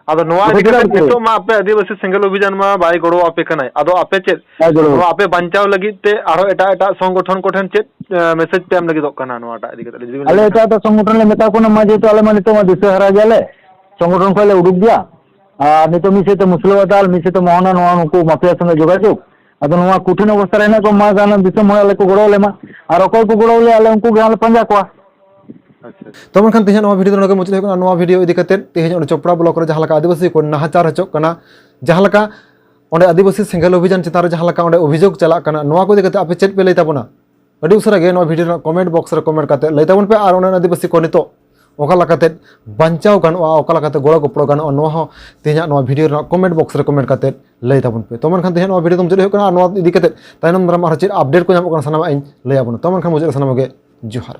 ᱟᱫᱚ ᱱᱚᱣᱟ ᱵᱟᱠᱚ ᱤᱫᱤ ᱪᱮᱫᱟᱜ ᱠᱟᱛᱮ ᱠᱚ ᱱᱤᱛᱚᱜ ᱢᱟ ᱟᱯᱮ ᱟᱹᱫᱤᱵᱟᱹᱥᱤ ᱥᱮᱸᱜᱮᱞ ᱚᱵᱷᱤᱡᱟᱱ ᱢᱟ ᱵᱟᱭ ᱜᱚᱲᱚ ᱟᱯᱮ ᱠᱟᱱᱟᱭ, ᱟᱫᱚ ᱟᱯᱮ ᱪᱮᱫ ᱵᱟᱭ ᱜᱚᱲᱚ ᱱᱚᱣᱟ ᱟᱯᱮ ᱵᱟᱧᱪᱟᱣ ᱞᱟᱹᱜᱤᱫ ᱛᱮ ᱟᱨᱦᱚᱸ ᱮᱴᱟᱜ ᱮᱴᱟᱜ ᱥᱚᱝᱜᱚᱴᱷᱚᱱ ᱠᱚᱴᱷᱮᱱ ᱪᱮᱫ, ᱮ, ᱢᱮᱥᱮᱡᱽ ᱯᱮ ᱮᱢ ᱞᱟᱹᱜᱤᱫᱚᱜ ᱠᱟᱱᱟ ᱱᱚᱣᱟᱴᱟᱜ ᱤᱫᱤ ᱠᱟᱛᱮ ᱡᱩᱫᱤ ᱵᱤᱱ ᱞᱟᱹᱭ ᱟᱞᱮ ᱞᱮᱠᱷᱟᱱ? ᱮᱴᱟᱜ ᱮᱴᱟᱜ ᱥᱚᱝᱜᱚᱴᱷᱚᱱ ᱞᱮ ᱢᱮᱛᱟ ᱠᱚ ᱠᱟᱱᱟ, ᱢᱟ ᱡᱮᱦᱮᱛᱩ ᱟᱞᱮ ᱢᱟ ᱱᱤᱛᱚᱜ ᱢᱟ ᱫᱤᱥᱟᱹ ᱦᱟᱨᱟ ᱜᱮᱭᱟᱞᱮ, ᱥᱚᱝᱜᱚᱴᱷᱚᱱ ᱠᱷᱚᱱ ᱞᱮ ᱩᱰᱩᱠ ᱜᱮᱭᱟ᱾ ᱟᱨ ᱱᱤᱛᱚᱜ ᱢᱤᱫ ᱥᱮᱫ ᱛᱮ ᱢᱩᱥᱞᱟᱹ ᱵᱟᱫᱟᱞ, ᱢᱤᱫ ᱥᱮᱫ ᱛᱮ ᱢᱚᱦᱚᱱᱟ, ᱱᱚᱣᱟ ᱱᱩᱠᱩ ᱢᱟᱯᱷᱤᱭᱟ ᱥᱚᱸᱜᱮ ᱡᱳᱜᱟᱡᱳᱜᱽ᱾ ᱟᱫᱚ ᱱᱚᱣᱟ ᱠᱚᱴᱷᱤᱱ ᱚᱵᱚᱥᱛᱟ ᱨᱮ ᱦᱮᱱᱟᱜ ᱠᱚᱣᱟ, ᱢᱟ ᱡᱟᱦᱟᱱᱟᱜ ᱫᱤᱥᱚᱢ ᱦᱚᱲ ᱟᱞᱮ ᱠᱚ ᱜᱚᱲᱚ ᱟᱞᱮ ᱢᱟ, ᱟᱨ ᱚᱠᱚᱭ ᱠᱚ ᱜᱚᱲᱚ ᱟᱞᱮᱭᱟ ᱟᱞᱮ ᱩᱱᱠᱩ ᱜᱮ ᱦᱟᱸᱜ ᱞᱮ ᱯᱟᱸᱡᱟ ᱠᱚᱣᱟ᱾ ᱟᱪᱪᱷᱟ, ᱟᱪᱪᱷᱟ᱾ ᱛᱚ ᱢᱮᱱᱠᱷᱟᱱ ᱛᱮᱦᱮᱧᱟᱜ ᱱᱚᱣᱟ ᱵᱷᱤᱰᱤᱭᱳ ᱫᱚ ᱱᱚᱰᱮ ᱜᱮ ᱢᱩᱪᱟᱹᱫ ᱦᱩᱭᱩᱜ ᱠᱟᱱᱟ᱾ ᱱᱚᱣᱟ ᱵᱷᱤᱰᱤᱭᱳ ᱤᱫᱤ ᱠᱟᱛᱮ ᱛᱮᱦᱮᱧ ᱚᱸᱰᱮ ᱪᱚᱯᱲᱟ ᱵᱞᱚᱠ ᱨᱮ ᱡᱟᱦᱟᱸ ᱞᱮᱠᱟ ᱟᱹᱫᱤᱵᱟᱹᱥᱤ ᱠᱚ ᱱᱟᱦᱟᱪᱟᱨ ᱦᱚᱪᱚᱜ ᱠᱟᱱᱟ, ᱡᱟᱦᱟᱸ ᱞᱮᱠᱟ ᱚᱸᱰᱮ ᱟᱹᱫᱤᱵᱟᱹᱥᱤ ᱥᱮᱸᱜᱮᱞ ᱚᱵᱷᱤᱡᱟᱱ ᱪᱮᱛᱟᱱ ᱨᱮ ᱡᱟᱦᱟᱸ ᱞᱮᱠᱟ ᱚᱸᱰᱮ ᱚᱵᱷᱤᱡᱳᱜᱽ ᱪᱟᱞᱟᱜ ᱠᱟᱱᱟ, ᱱᱚᱣᱟ ᱠᱚ ᱤᱫᱤ ᱠᱟᱛᱮ ᱟᱯᱮ ᱪᱮᱫ ᱯᱮ ᱞᱟᱹᱭ ᱛᱟᱵᱚᱱᱟ? ᱟᱹᱰᱤ ᱩᱥᱟᱹᱨᱟ ᱜᱮ ᱱᱚᱣᱟ ᱵᱷᱤᱰᱤᱭᱳ ᱨᱮᱱᱟᱜ ᱠᱚᱢᱮᱱᱴ ᱵᱚᱠᱥ ᱨᱮ ᱠᱚᱢᱮᱱᱴ ᱠᱟᱛᱮ ᱞᱟᱹᱭ ᱛᱟᱵᱚᱱ ᱯᱮ, ᱟᱨ ᱚᱱᱟ ᱟᱹᱫᱤᱵᱟᱹᱥᱤ ᱠᱚ ᱱᱤᱛᱚᱜ ᱚᱠᱟ ᱞᱮᱠᱟᱛᱮ ᱵᱟᱧᱪᱟᱣ ᱜᱟᱱᱚᱜᱼᱟ, ᱚᱠᱟ ᱞᱮᱠᱟᱛᱮ ᱜᱚᱲᱚ ᱜᱚᱯᱚᱲᱚ ᱜᱟᱱᱚᱜᱼᱟ, ᱱᱚᱣᱟ ᱦᱚᱸ ᱛᱮᱦᱮᱧᱟᱜ ᱱᱚᱣᱟ ᱵᱷᱤᱰᱤᱭᱳ ᱨᱮᱱᱟᱜ ᱠᱚᱢᱮᱱᱴ ᱵᱚᱠᱥ ᱨᱮ ᱠᱚᱢᱮᱱᱴ ᱠᱟᱛᱮ ᱞᱟᱹᱭ ᱛᱟᱵᱚᱱ ᱯᱮ᱾ ᱛᱚ ᱢᱮᱱᱠᱷᱟᱱ ᱛᱮᱦᱮᱧ ᱱᱚᱣᱟ ᱵᱷᱤᱰᱤᱭᱳ ᱫᱚ ᱢᱩᱪᱟᱹᱫ ᱦᱩᱭᱩᱜ ᱠᱟᱱᱟ, ᱟᱨ ᱱᱚᱣᱟ ᱤᱫᱤ ᱠᱟᱛᱮ ᱛᱟᱭᱱᱚᱢ ᱫᱟᱨᱟᱢ ᱟᱨᱦᱚᱸ ᱪᱮᱫ ᱟᱯᱰᱮᱴ ᱠᱚ ᱧᱟᱢᱚᱜ ᱠᱟᱱᱟ ᱥᱟᱱᱟᱢᱟᱜ ᱤᱧ ᱞᱟᱹᱭ ᱟᱵᱚᱱᱟ᱾ ᱛᱚ ᱢᱮᱱᱠᱷᱟᱱ ᱢᱩᱪᱟᱹᱫ ᱨᱮ ᱥᱟᱱᱟᱢ ᱜᱮ ᱡᱚᱦᱟᱨ᱾